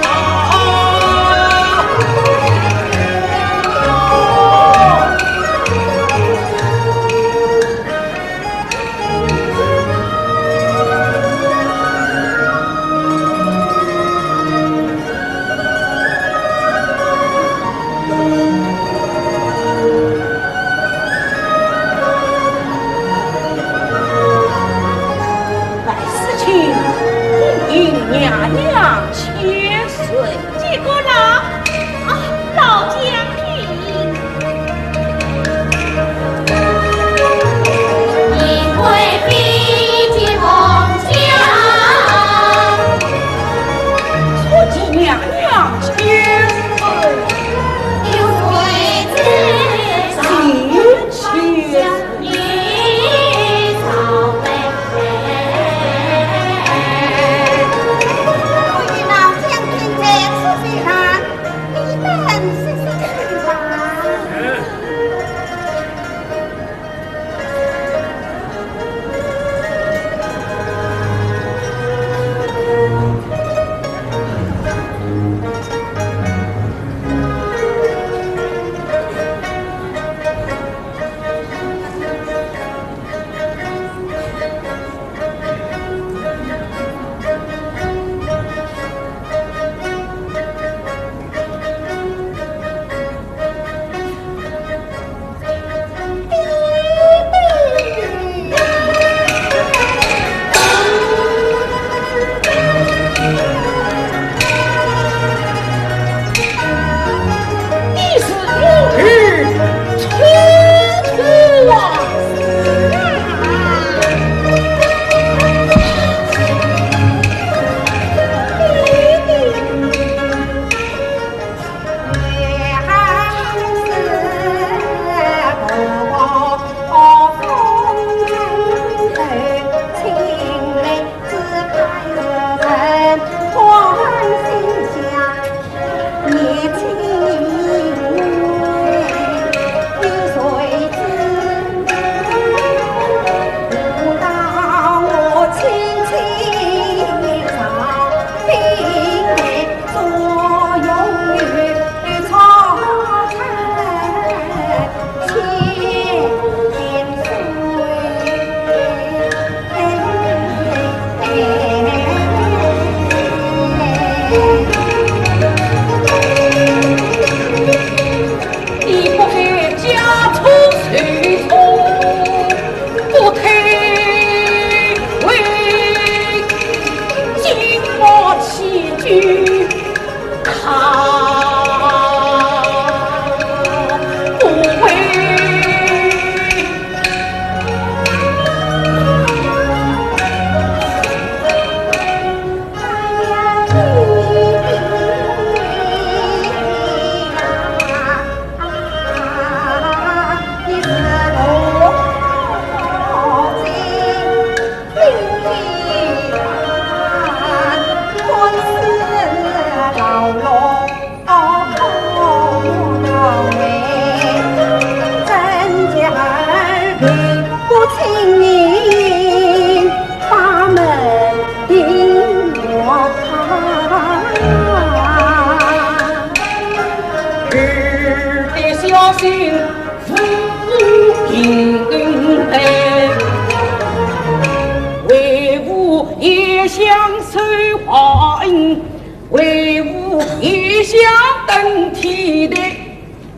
为父一向守花恩，为父一向登天台，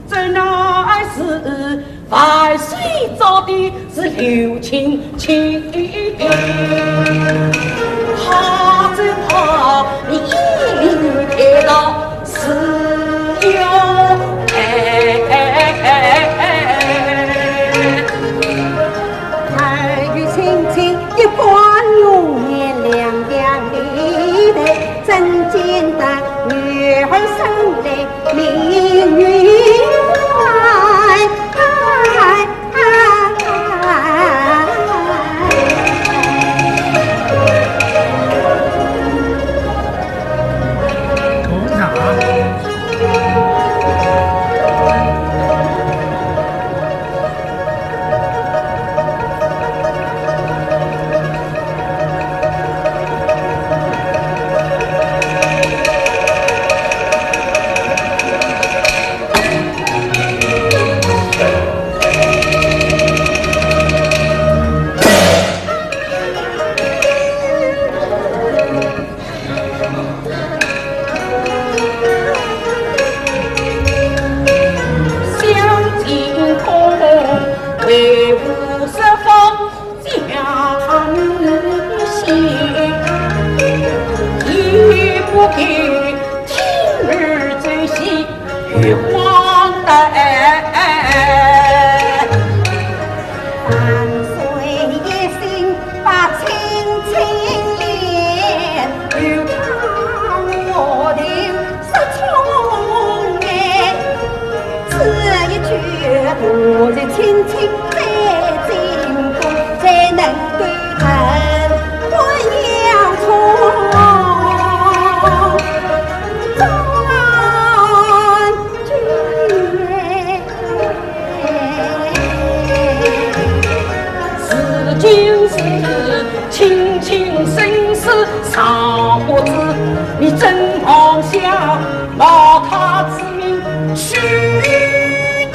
这乃是万岁早的是刘青青。他只怕你一路跌倒是要哎。哎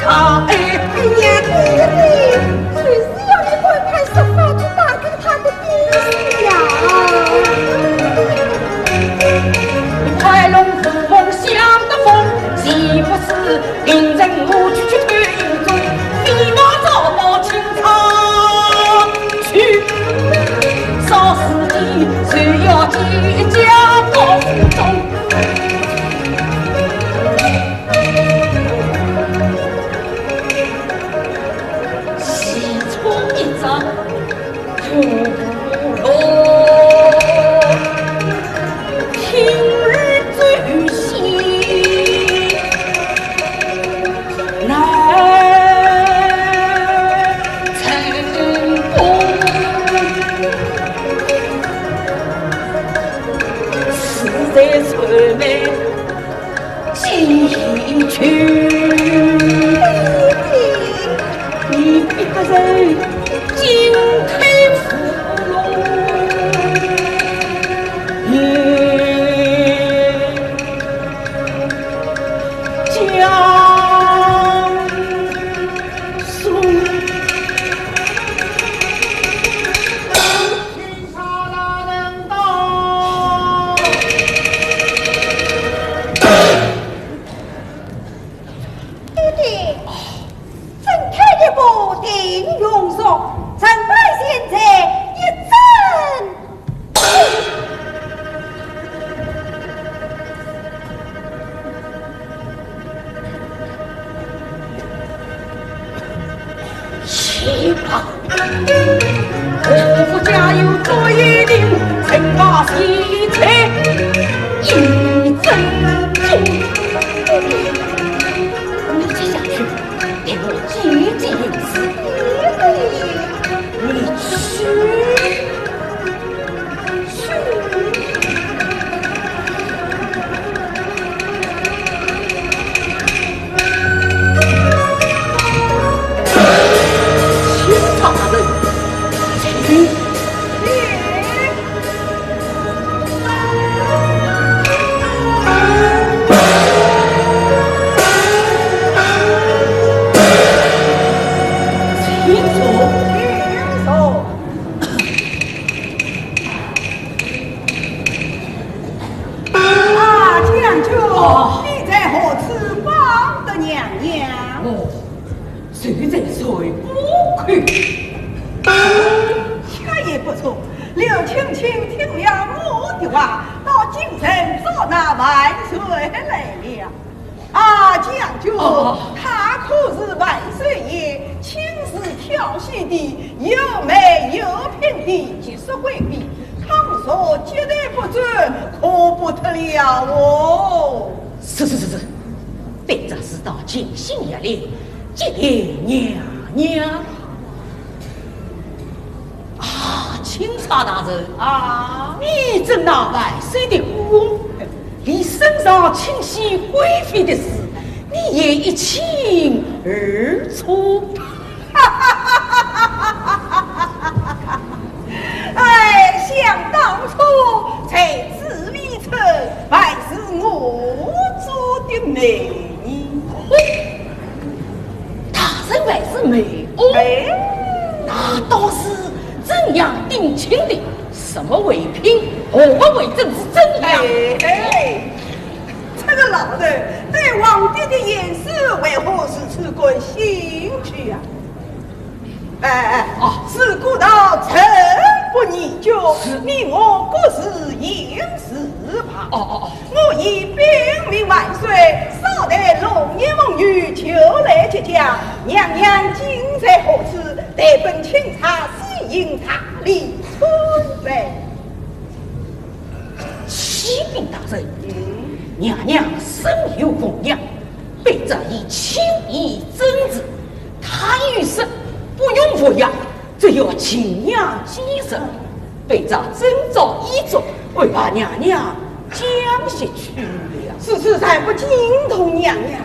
呀，对呀，对呀，就是要你公开说法，去打给他的。 爹爹，曾太爷不定用什我家有多一定，谁把喜财一争。你接下去，给我紧紧有事。你去。 啊，将军，哦。你在何处望得娘娘？哦，就在水波口。却也不错，刘青青听了我的话，到京城找那万岁来了。 啊，将军，哦。他可是万岁爷亲自挑选的，又美又品的，绝色贵嫔，倘若接待不周，可不得了哦。是是是是，卑职自当尽心一力，接待娘娘。 啊，钦差大人啊，你真乃万岁的孤儿，连圣上亲选贵妃的事，你也一清二楚。哎，想当初在紫禁城，还是我做的媒呢。 大人还是媒哦？哎。那倒是怎样定亲的？什么为凭，何物为证，是怎样？哎，哎，这个老头对皇帝的颜色为何如此感兴趣呀？哎，哎，哦。自古道臣不疑君，是。你我各自行事吧。哦，哦，哦。 我已禀明万岁，稍待龙颜凤语就来接驾。娘娘今在何处？待本钦差细行查理参拜。启禀大人，嗯。娘娘身有凤恙，卑职已亲眼诊治，她有说不用服药， 只要静养几日，卑职遵照医嘱，会把娘娘降息去了。此事暂不惊动娘娘，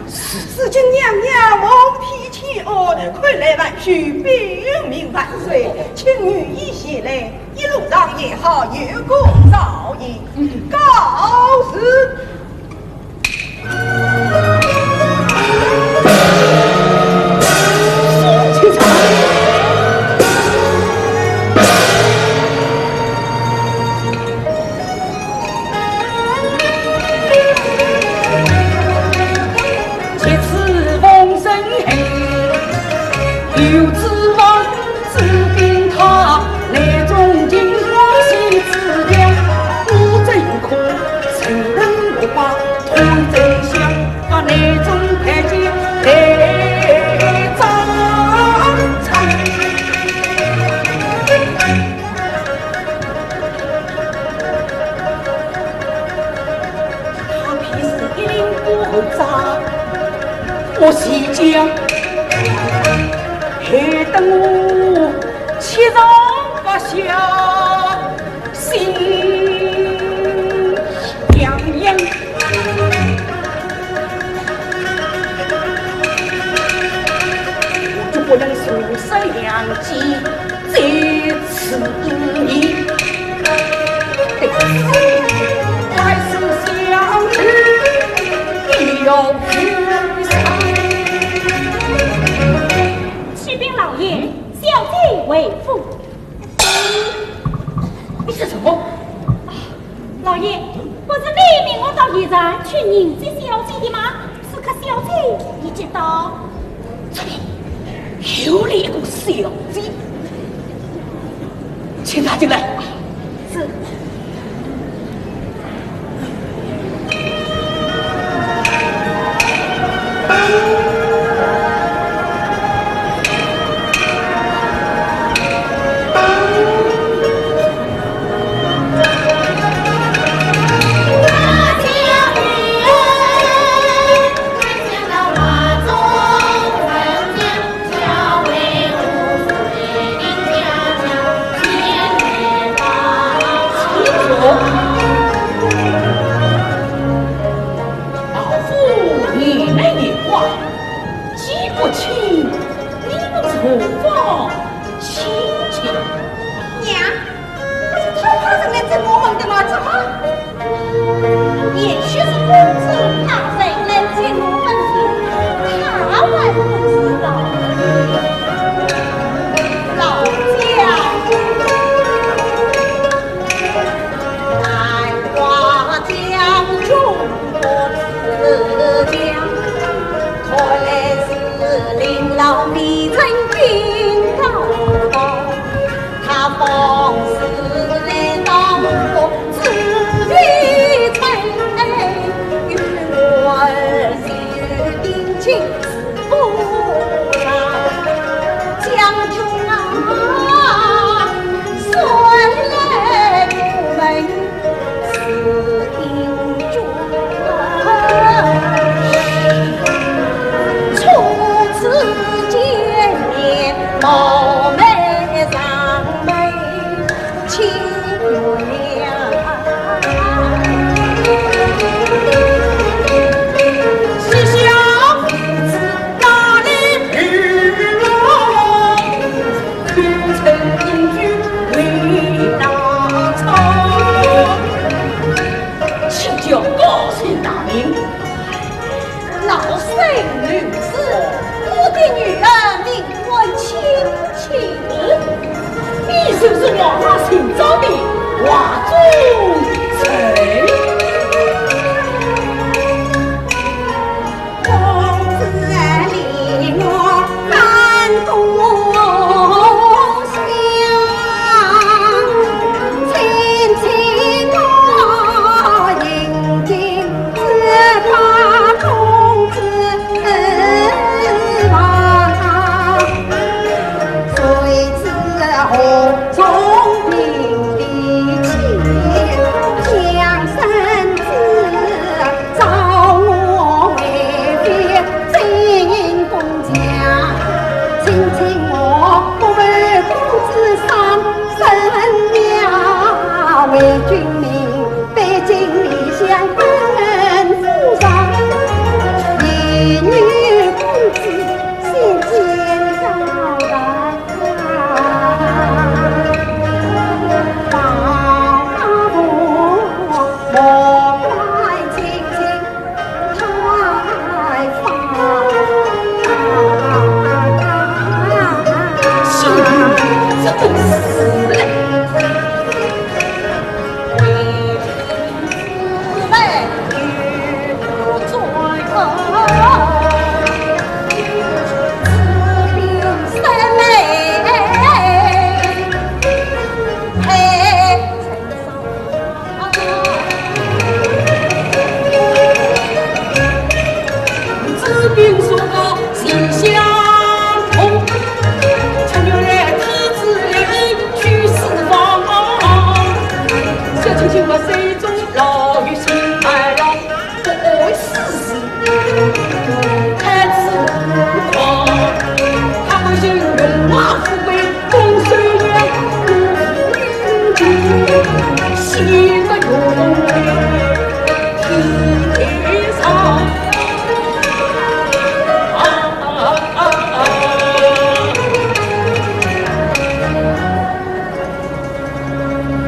如今娘娘蒙天千安，快来万岁禀明万岁，请御医前来，一路上也好有个照应。告辞。 他便是一领过后扎，我即将害得我七上八下，心痒痒。我就不能从山阳间 在此一年，对此还是相去要不上。启禀老爷，小姐回府。你说什么？ 老爷，不是你命我到驿站去迎接小姐的吗？此刻小姐已接到。怎么又来一个小姐？请她进来。是。女子，我的女儿名唤青青。你就是皇上寻找的华中人。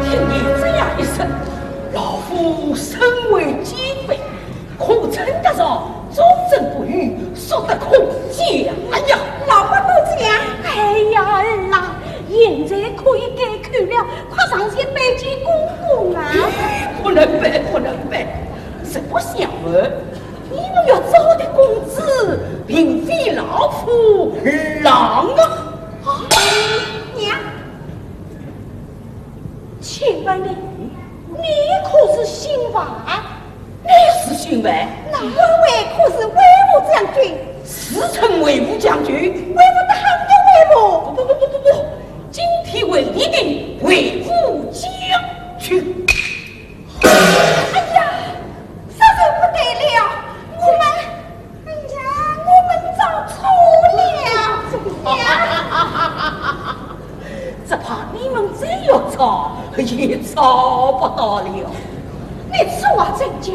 听你这样一说，老夫身为奸妃，可称得上忠贞不渝，说得可嘉。哎呀，老伯伯讲。哎呀，儿啊，现在可以改口了，快上前拜见公公啊。不能拜，不能拜，实不相瞒，你们要找的公子，并非老夫郎啊。啊，娘，请问你，你可是姓樊？你是姓樊？那官位可是威武将军？自称威武将军？威武得很的威武。不不不不不不，今天为你的威武将军。哎呀，这就不对了，我们，哎呀，我们找错了。只怕你们再要找，也找不到了。你说话真假？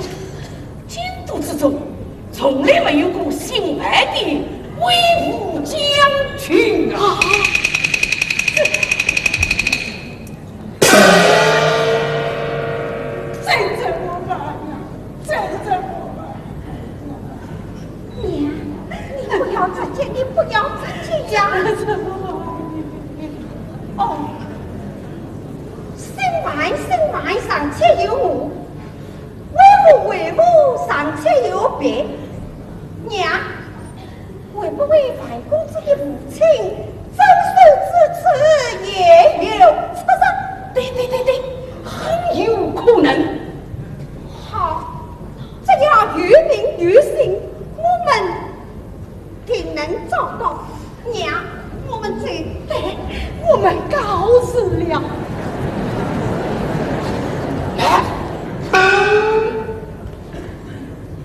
京都之中，从来没有过姓樊的威武将军啊！啊，这，这怎么办呀？这怎么办？娘，你不要着急，你不要着急呀。哦，姓樊，姓樊，尚且有我， 为父为母，尚且有别。娘，会不会樊公子的父亲曾铣之子也有此人？对对对对，很有可能。好，只要有名有姓，我们 定能找到。娘，我们走。哎，我们告辞了。哎，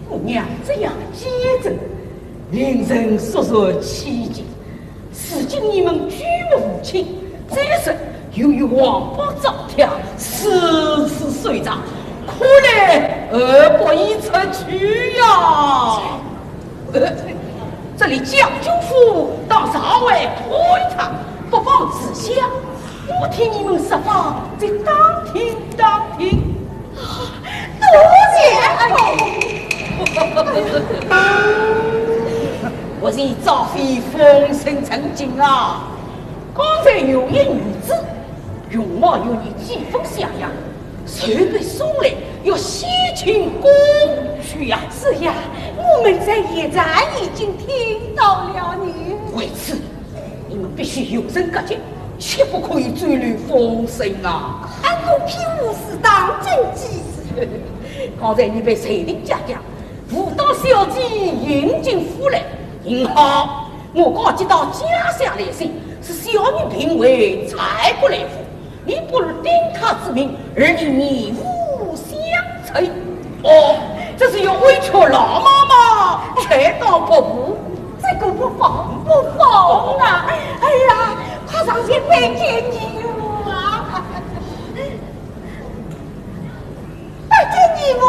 我娘这样的奸臣，令人肃然起敬。如今你们举目无亲，这一日又有王伯招贴，如此收场，可来而不易出去呀。 呃，这里将军府当朝外推他，不妨自下，我替你们设法再打听打听。多谢。你早非风声曾经啊！刚才有一女子，容貌与你几分相像，谁被送来要先请公主呀？是呀，我们在驿站已经听到了呢。为此，你们必须有人隔绝，切不可以走漏风声啊！俺公平无私，当真记住。刚才你被谁的家家 武大小姐迎进府来，幸好我刚接到家乡来信，是小女病危，才不来府。你不如听她之命，与你面无相称。哦，这是要委屈老妈妈才当不服。这个不妨，不妨啊！哎呀，快上前拜见你啊！ 拜见你我。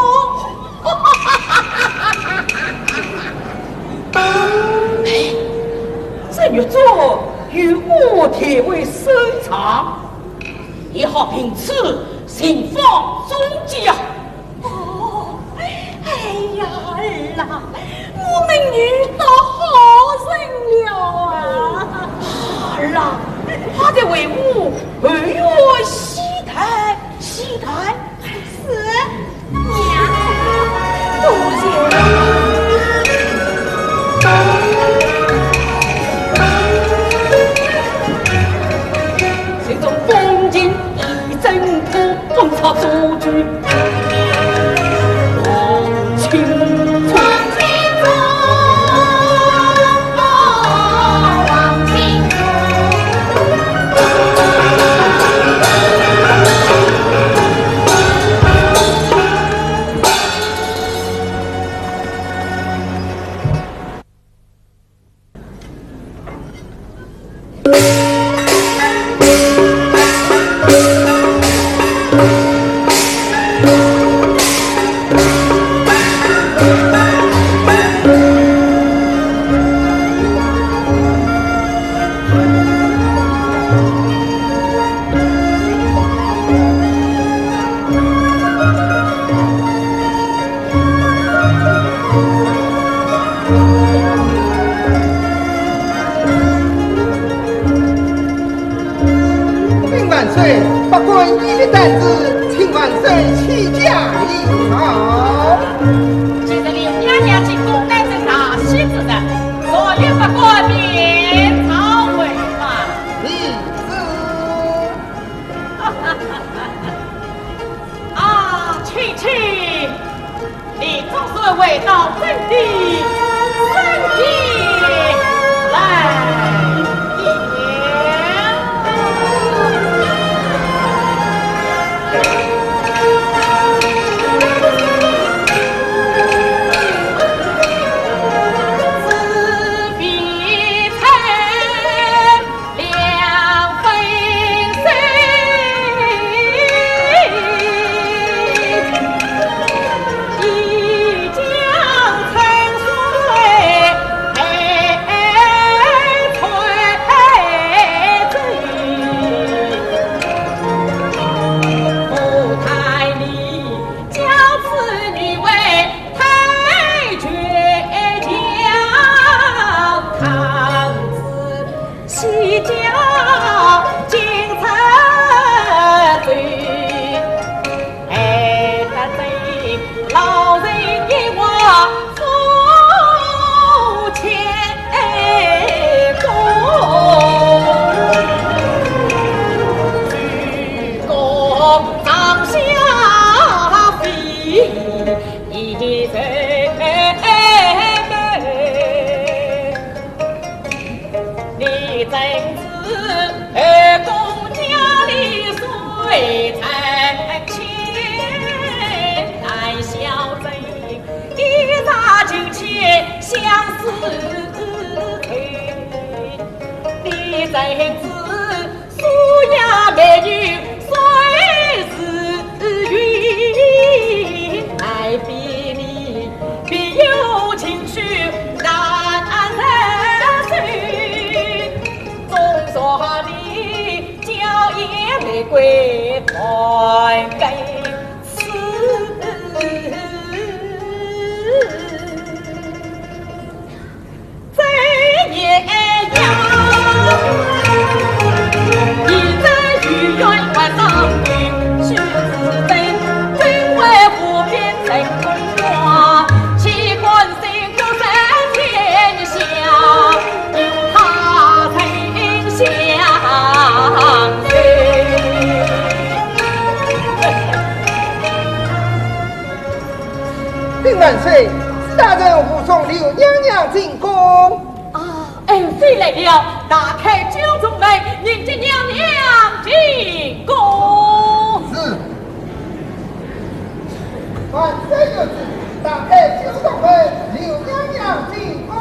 哎，这玉簪与我代为收藏，你好凭此寻访踪迹啊。哦，哎呀，儿啊，我们遇到好人了啊！儿啊，他在为我含冤喜谈。 喜谈？是，娘，多谢。心中风景已挣脱，风塵俗举，忘情中。 禀万岁，不管你的胆子，请万岁起驾一朝。今日刘娘娘进宫，乃是大喜之日，若有不敢，便召回吧。是。啊，青青， 你总算回到朕的身边来了。禀万岁，大人护送刘娘娘进宫。啊，恩妃来了，打开九重门，迎接娘娘进宫。是。万岁有旨，打开九重门，刘娘娘进宫。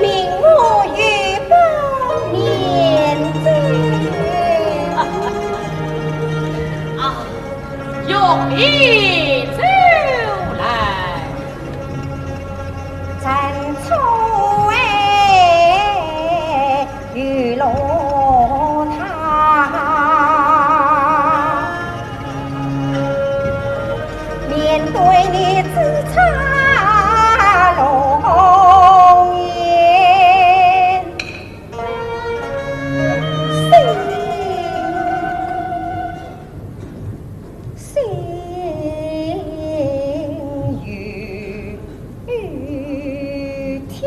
命我御宝面奏。啊，玉娣奏来。 心有余天。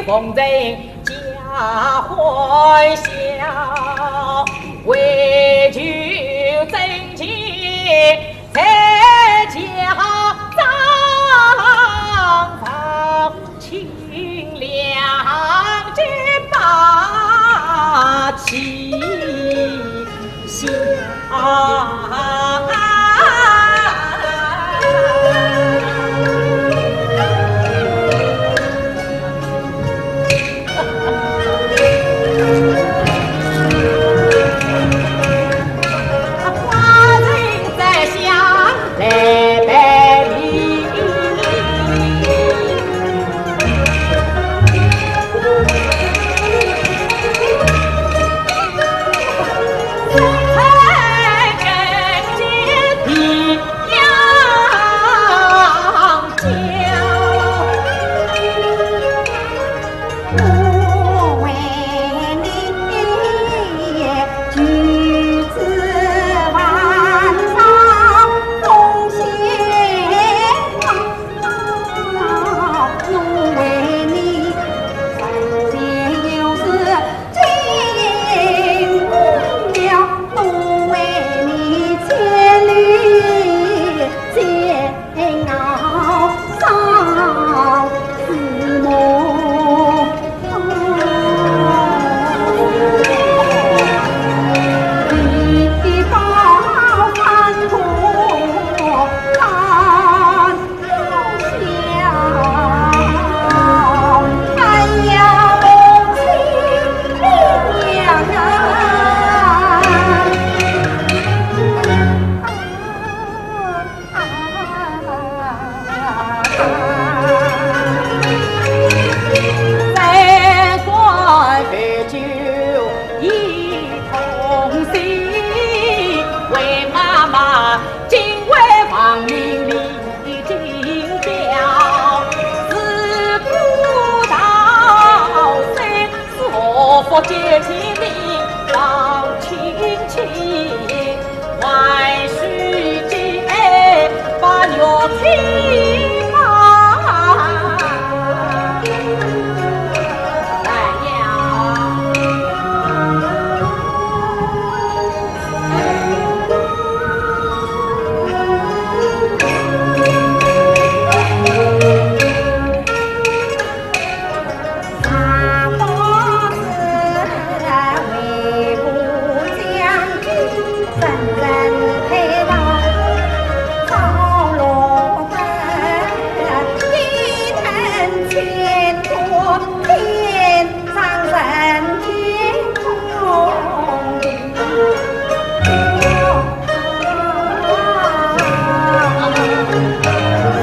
奉承加欢笑，为求真情再加张望，清凉之霸气象。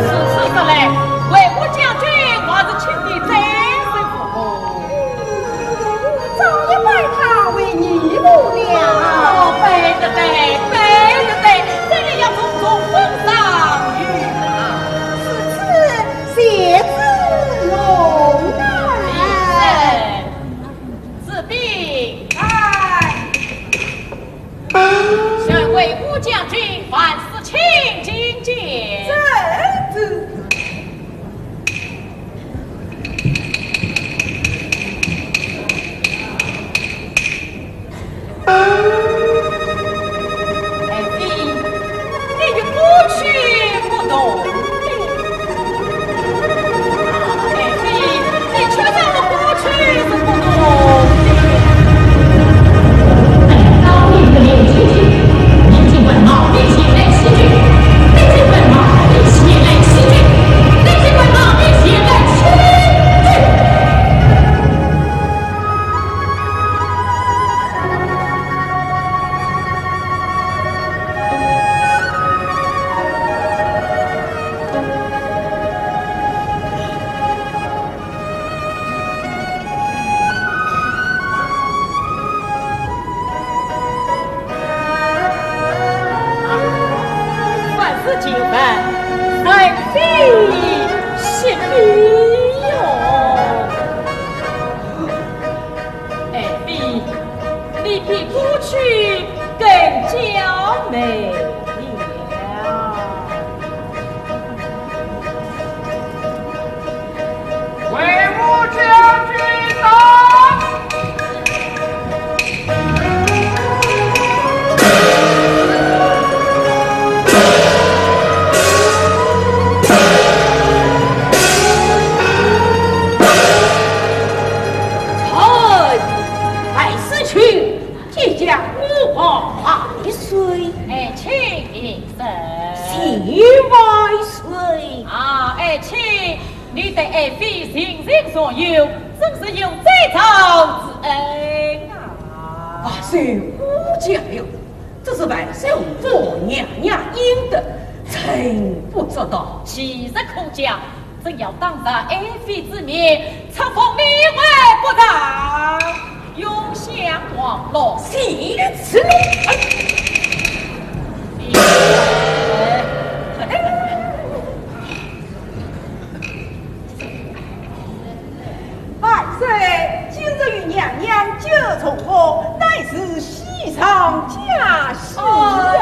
如此说来，为国将军还是请你再受不过。早已拜他为义父了。哦，对的对，对的对，这里要重重封赏与他。如此，谢主隆恩。是。 士兵，在。宣慰武将军，万事请进见。在。 爱妃，你与过去不同了。爱妃，你却让我过去是不同的。 万事尽办，在心里哟。 爱妃，你比过去更娇美了。为武将军请平身。谢万岁。啊，爱卿，你对爱妃情深重友，真是有再造之恩啊！万岁过奖了，这是万岁皇后娘娘应得，臣不足道。其实可讲， 朕要当着爱妃之面，册封你为国丈，永享王禄。谢此龙恩。万岁，今日与娘娘结重婚，乃是喜上加喜啊！哦，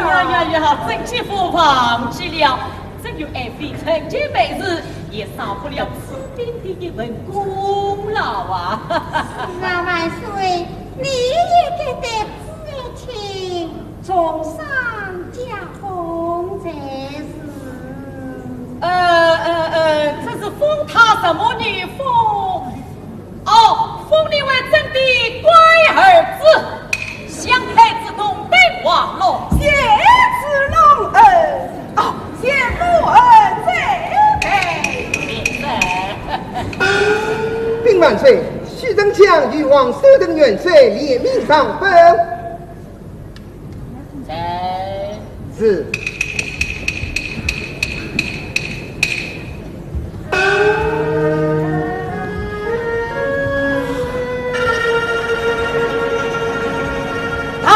呀呀呀，朕几乎忘记了。 朕与爱妃成结拜时，也少不了此嫔的一份功劳啊。那万岁，你也该对此爱卿重上加封才是。呃，呃，呃，这是封他什么呢？封 哦，封你为朕的乖儿子，享太子同登王禄。谢此龙恩，哦，谢龙恩再拜。平身。禀万岁，许丞相与王守仁元帅联名上表。 在。是。啊！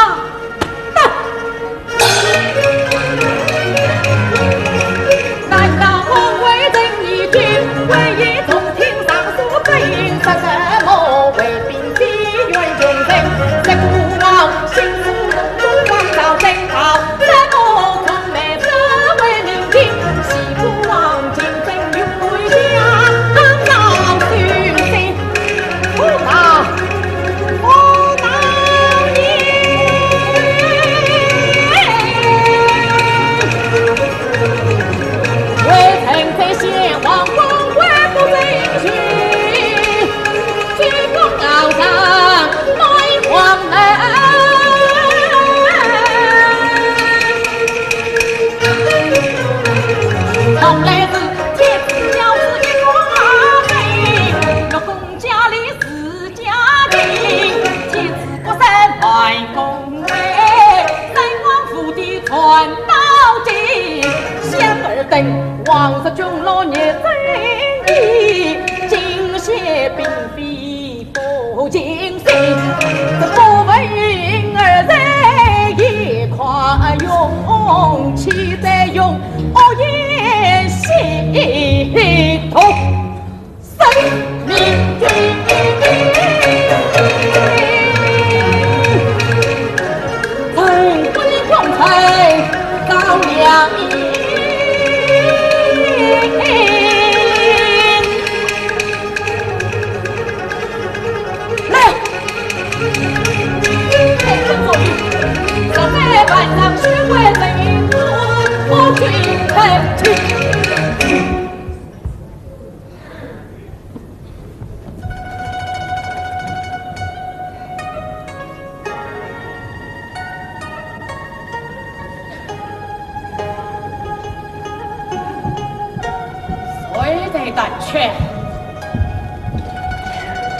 谁在胆怯？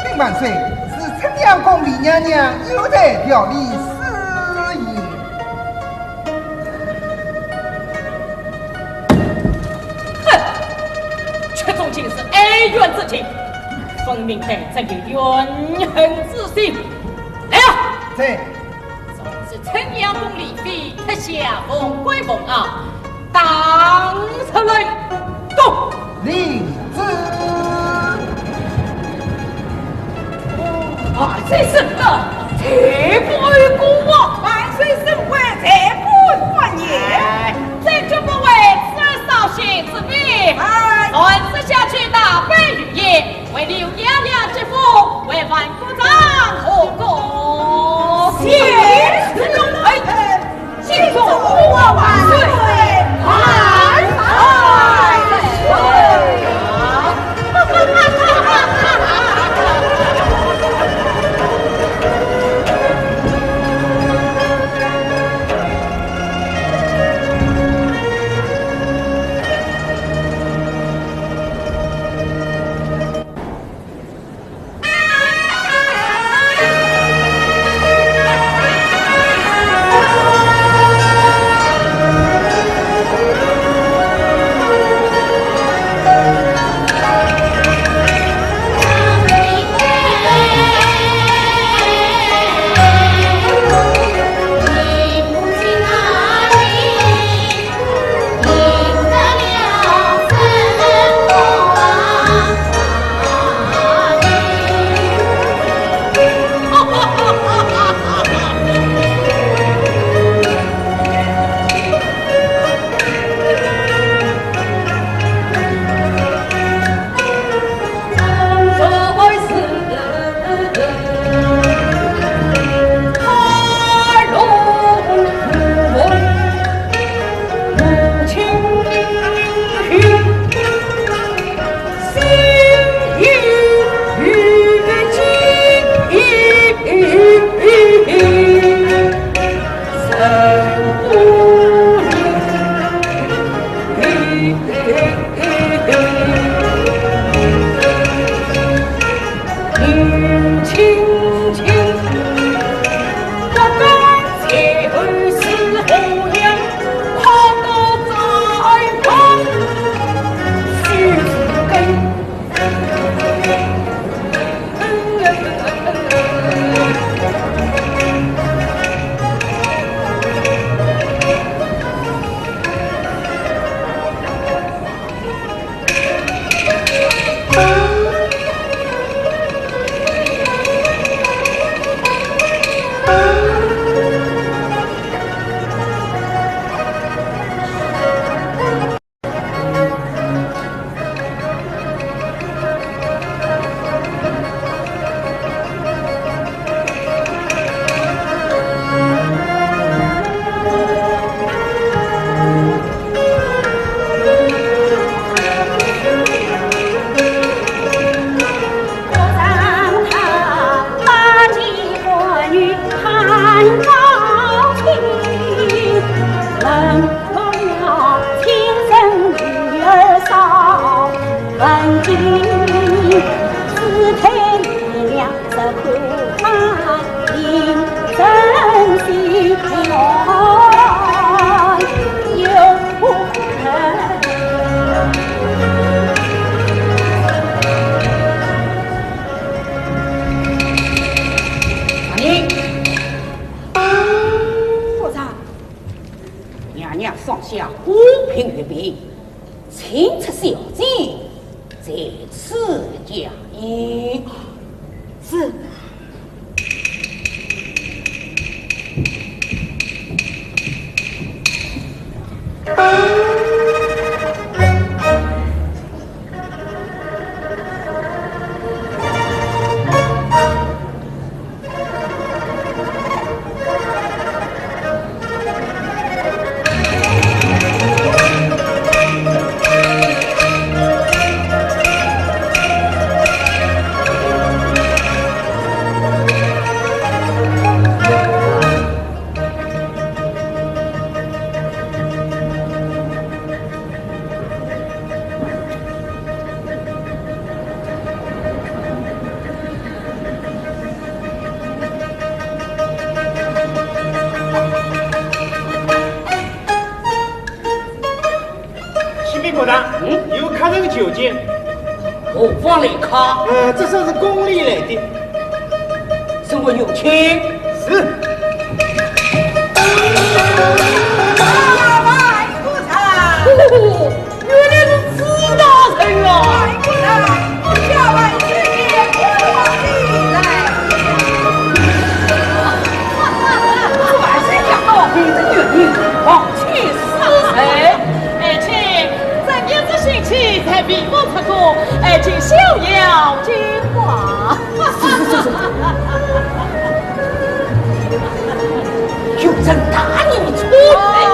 禀万岁，是春阳宫李娘娘有在调理私仪。 哼，却总竟是哀怨之情，分明带着怨恨之心。来啊！在。从此春阳宫李妃，特下凤冠凤袄，打出来。走。领旨。 万岁圣旨，罪犯过案。万岁圣旨，罪犯过案。哎，这就不为此而扫兴之辈。哎。传旨下去，大摆御宴，为刘娘娘接风，为万岁国丈贺功。谢主隆恩。 敬祝吾皇万岁，万岁！娘娘上下和平与民，请出小姐在此加衣。是。 启禀国丈，嗯？有客人求见。何方来客？呃，这厢是宫里来的。 送我入去。是。啊，万岁！哦，原来是朱大人啊！万岁！我家万岁爷不往里来。万岁驾到，你这女人，皇亲是谁？爱卿，正月十五在微服出宫，爱卿休要惊慌。 是是是是。有人打你出来。哦，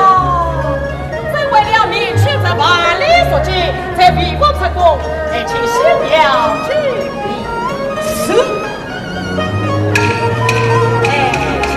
朕为了明日这万里宿京，在微服出宫，爱卿休要拘礼。是。爱卿。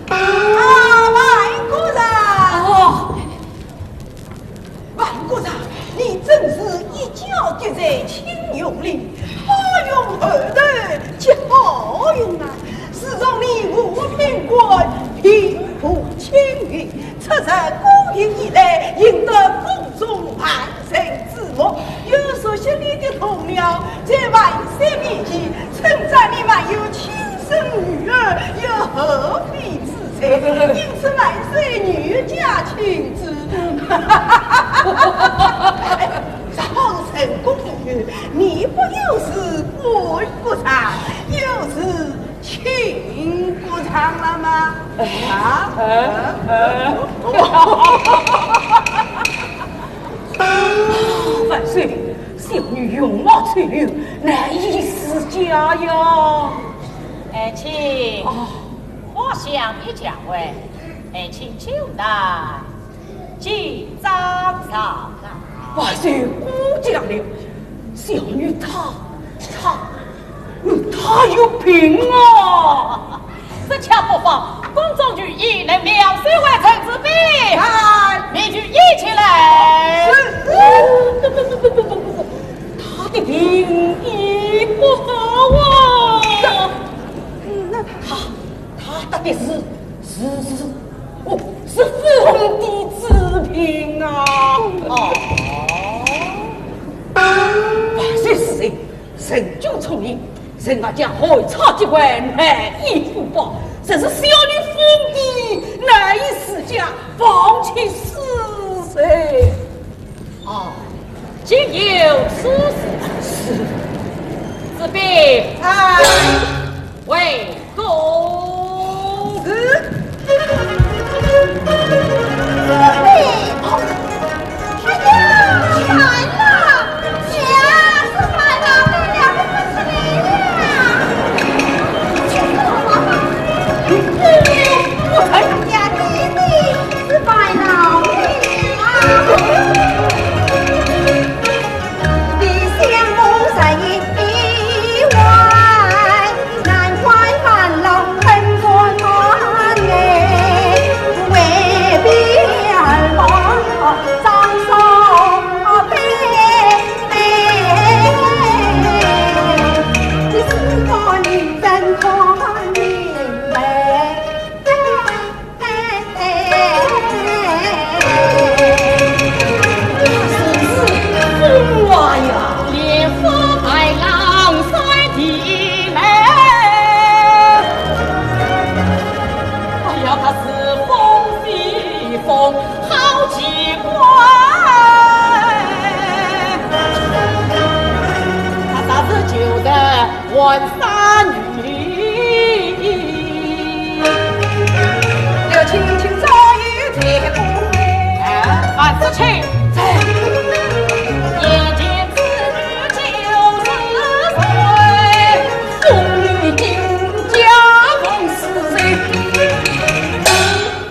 啊，万岁！哦， 万岁啊，你真是一脚跌在青云里，好运后头叫好运啊！自从你和平官平步青云，出任宫廷以来，赢得宫中万人之目，有熟悉你的同僚，在万岁面前称赞你还有亲生女儿，有何比之 因此万岁御驾亲征。哎，上任宫以后，你不又是顾，顾长，又是亲顾长了吗？啊？哎，哎。万岁，小小女容貌丑陋，难以自家呀。爱卿，啊。话向你讲完，爱卿就难进张朝啊。万岁过奖了，小女她，她，她有病啊！ 这恰不妨，宫中御医能妙手回春之病。来，你与医前来。是。不不不不不不不，她的病医不好啊。嗯，那她，她得的是，是，是，哦，是疯的治病啊。哦。万岁是谁？ 神君聪明，人家将海草机关难以复宝，只是小女疯的难以自家，方卿是谁？哦，竟有此事。是。子宾，哎。回 公子。哎呀，来了！娘，是烦恼你了，不是你了。去做什么？我才呀，弟弟，是烦恼你了。 是是疯话呀！连发白狼摔地来。哎呀，他是疯非疯，好奇怪。他啥时救得 还杀女。刘青青早已在宫内。哎，万事卿在。眼前之女就是谁？宫女金家王是谁？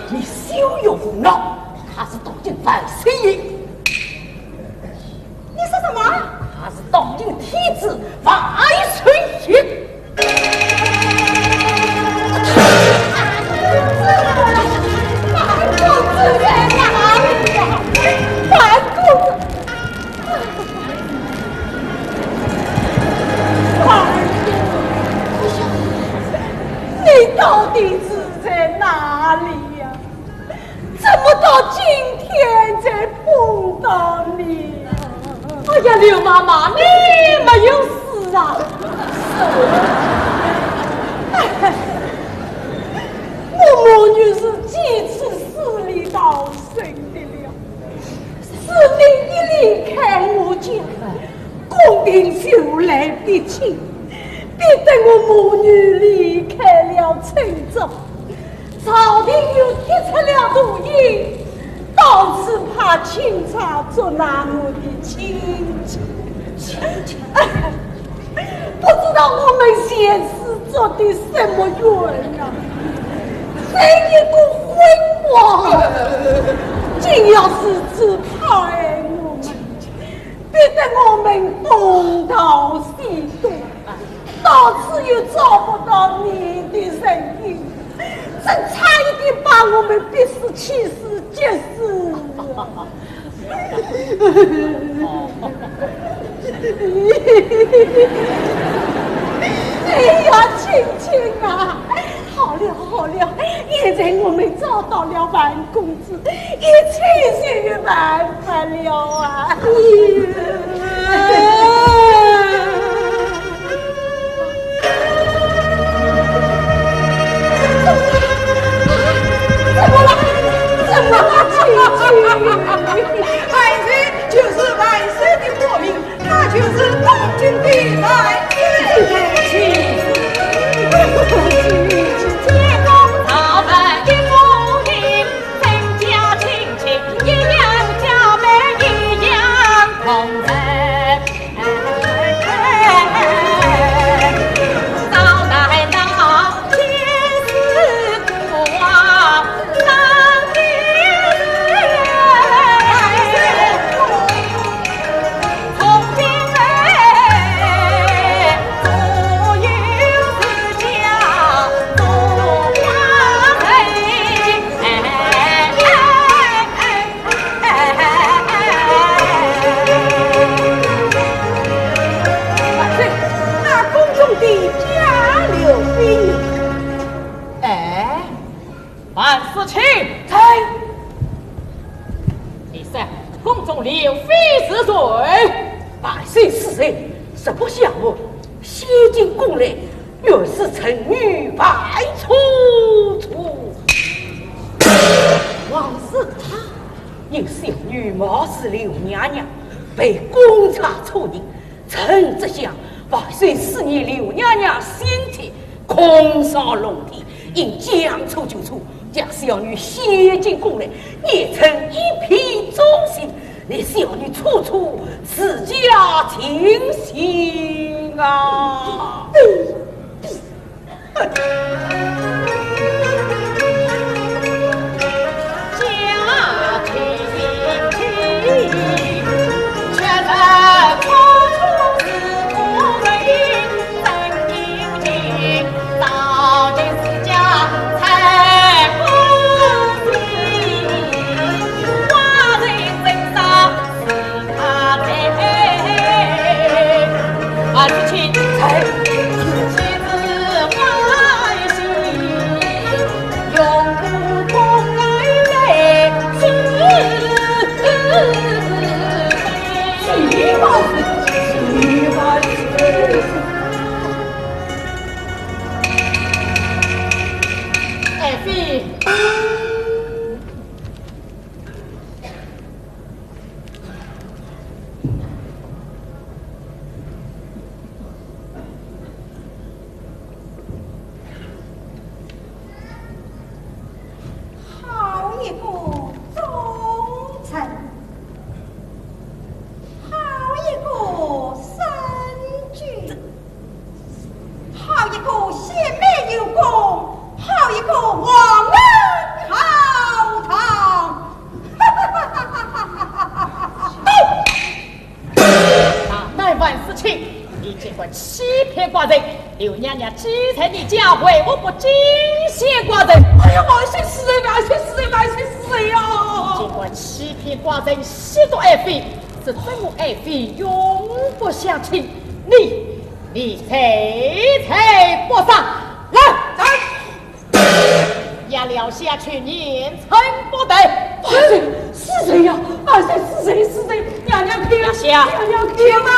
你休有胡闹，她是当今万岁爷。 你说什么？她是当今天子万岁爷。樊公子在哪里呀？樊公子，樊公子，你到底是在哪里呀？ 怎么到今天才碰到你？哎呀，刘妈妈，你没有死啊？哎，我母女是几次死里逃生的了。自你一离开我家，宫廷就来逼亲，逼得我母女离开了陈州。 朝廷又贴出了大印，到处派钦差捉拿我的亲戚。亲戚？不知道我们前世做的什么冤啊！这一个昏王，竟要如此迫害我们，逼得我们东逃西躲。 到处又找不到你的人影，真差一点把我们逼死、气死、急死。哎呀，卿卿啊，好了好了，现在我们找到了樊公子， 一切就有办法了啊！怎么了？怎么了，卿卿？万岁就是万岁的国民，他就是东京的万岁。妃是谁？万岁是谁？实不相瞒，先进宫来，原是臣女白初初。王氏她，因小女冒充刘娘娘，被公差错认，臣这厢万岁思念刘娘娘心切，空上龙体， 应将错就错，将小女先进宫来，念臣一片忠心，念小女处处自家尽心啊。爱妃。 好一个忠臣，好一个圣君，好一个贤媒有功，好一个皇恩浩荡。大胆万事卿，你竟敢欺骗寡人！刘娘娘既在你家，为何不进献寡人？哎呀，万岁是谁？万岁是谁？万岁是谁呀？你竟敢欺骗寡人，戏弄爱妃，这真我爱妃永不相轻。你，你罪在不杀！来，来。 押了下去，严惩不贷。哎，是谁呀？哎，是谁？是谁？娘娘看啊！押下。娘娘看啊！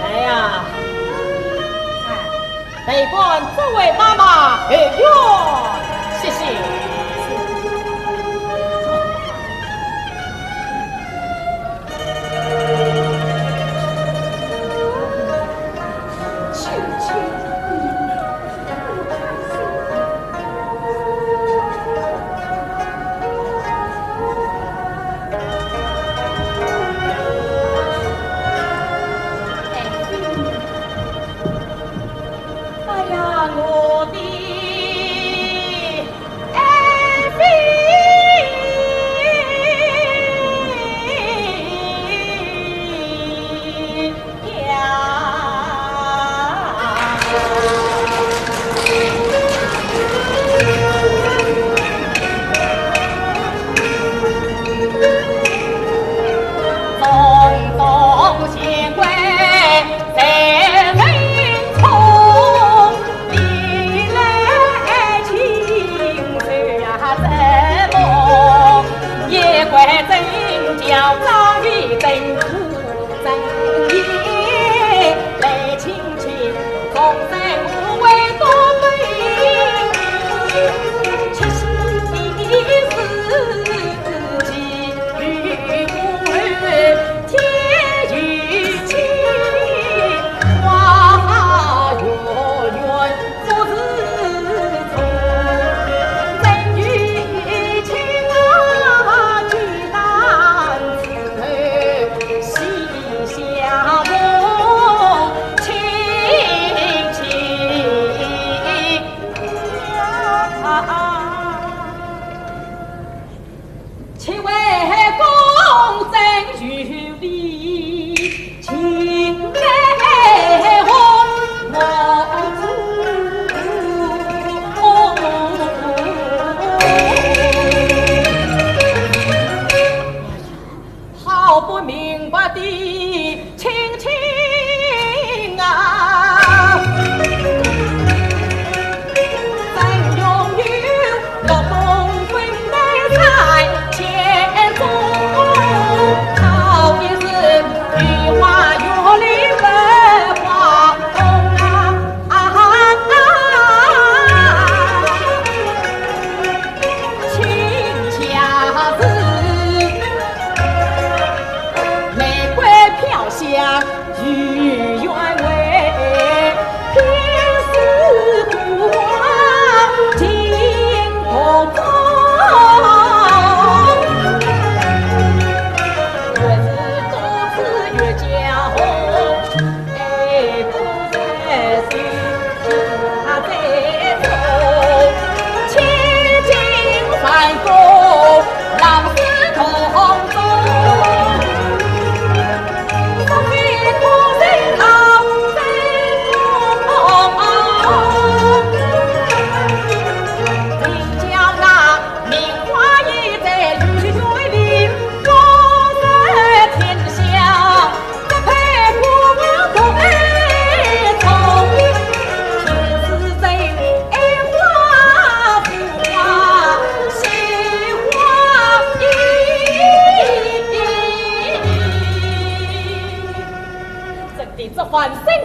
来呀，陪伴这位妈妈回院，谢谢。 哎呀，我的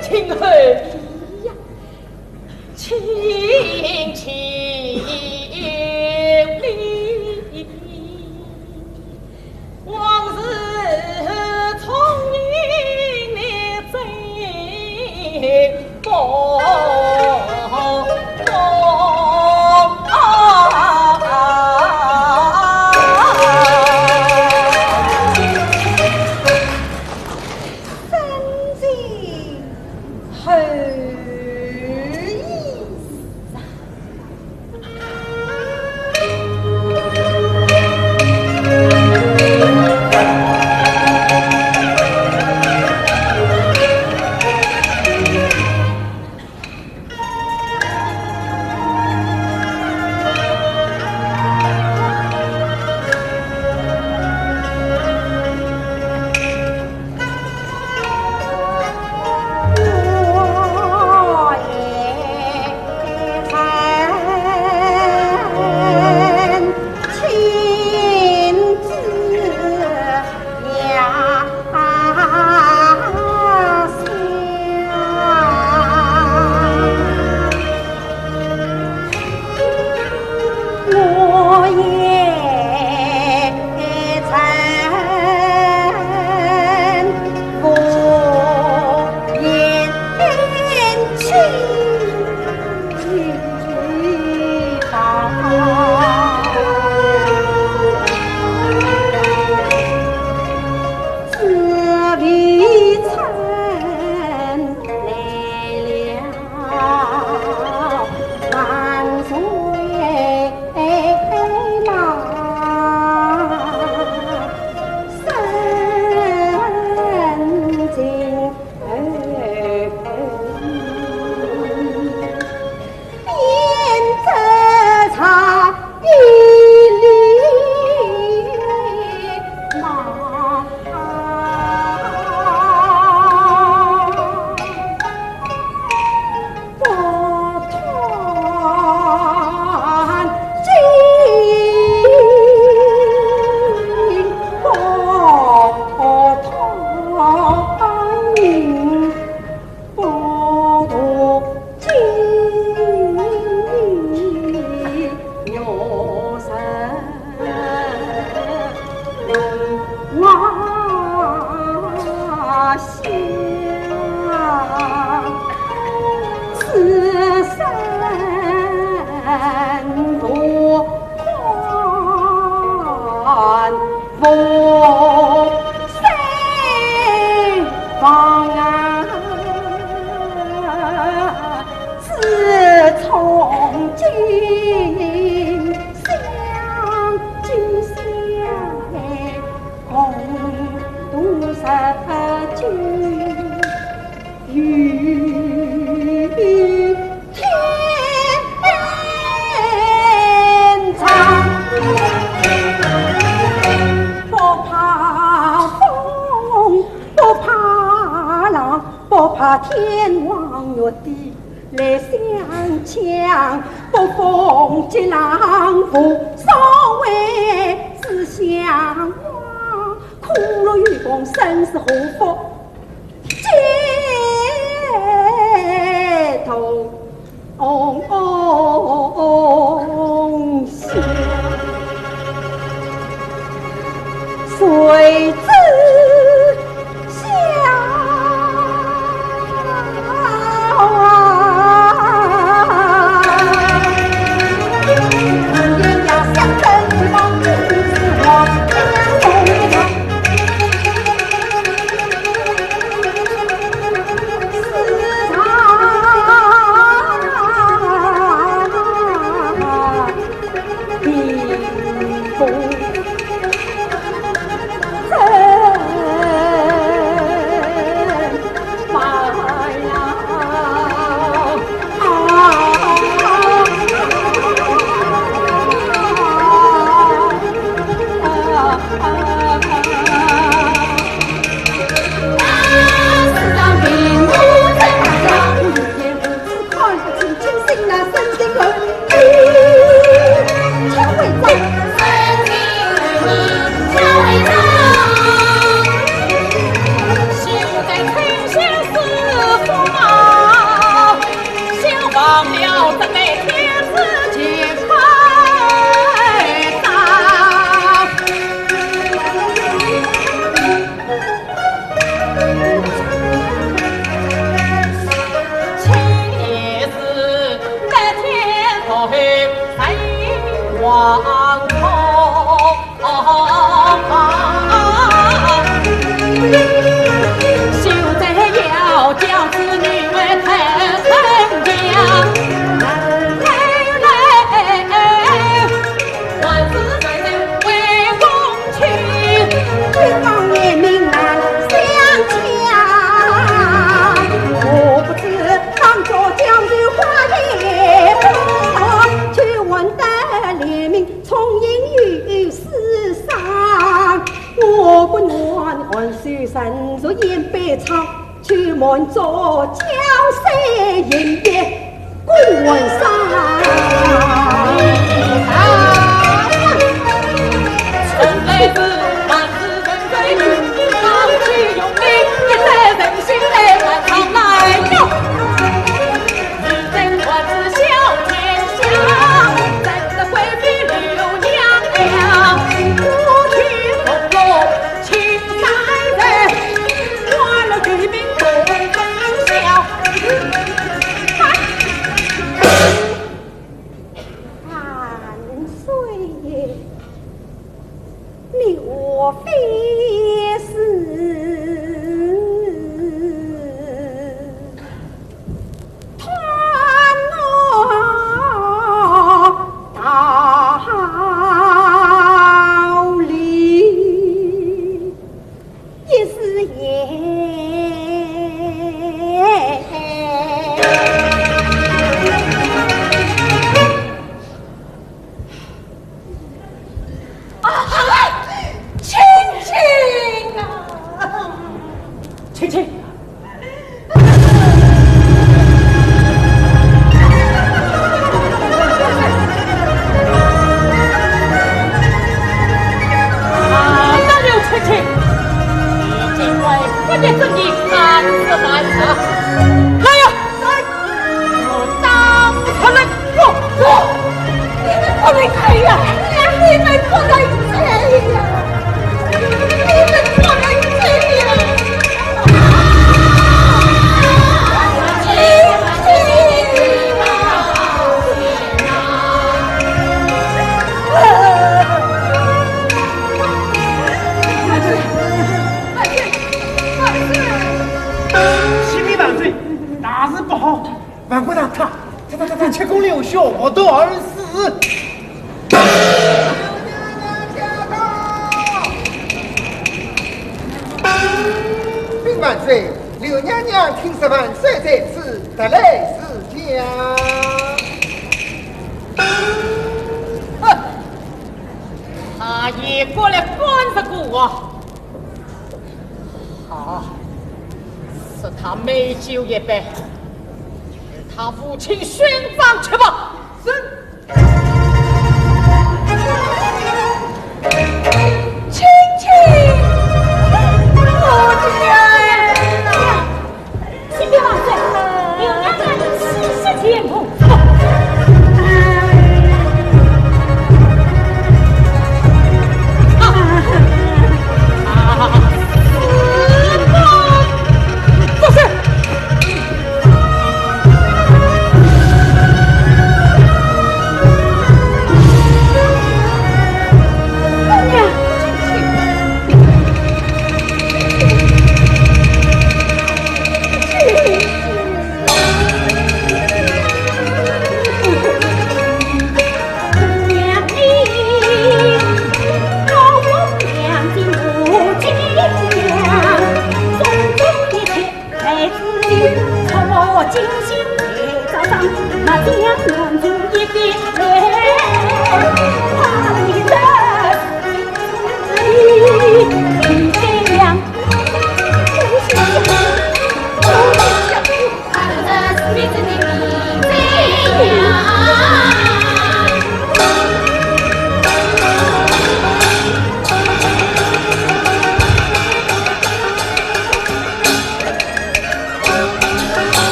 听候呀，请请你，往事重演你怎不啊？ 深情厚意。满座娇羞，饮一杯干杯。万岁爷，你何必是 贪我道理，一时也。啊，卿卿啊！卿卿！啊，哪有卿卿？你竟会不得这一看是难啊！来呀！ 我打不出来。我，我，你们不能这样，你们不能这样，你们不能这样。启禀万岁，大事不好！ 万岁大人，他，他，他，他，七公六小，我都而死。禀万岁，柳娘娘听说万岁在此，特来赐驾。哼，他也过来干这个啊！ 好，赐他美酒一杯，与他父亲寻章去吧。是。卿卿，我的儿啊！ 启禀万岁，柳娘娘有喜事前通。啊！啊！不是！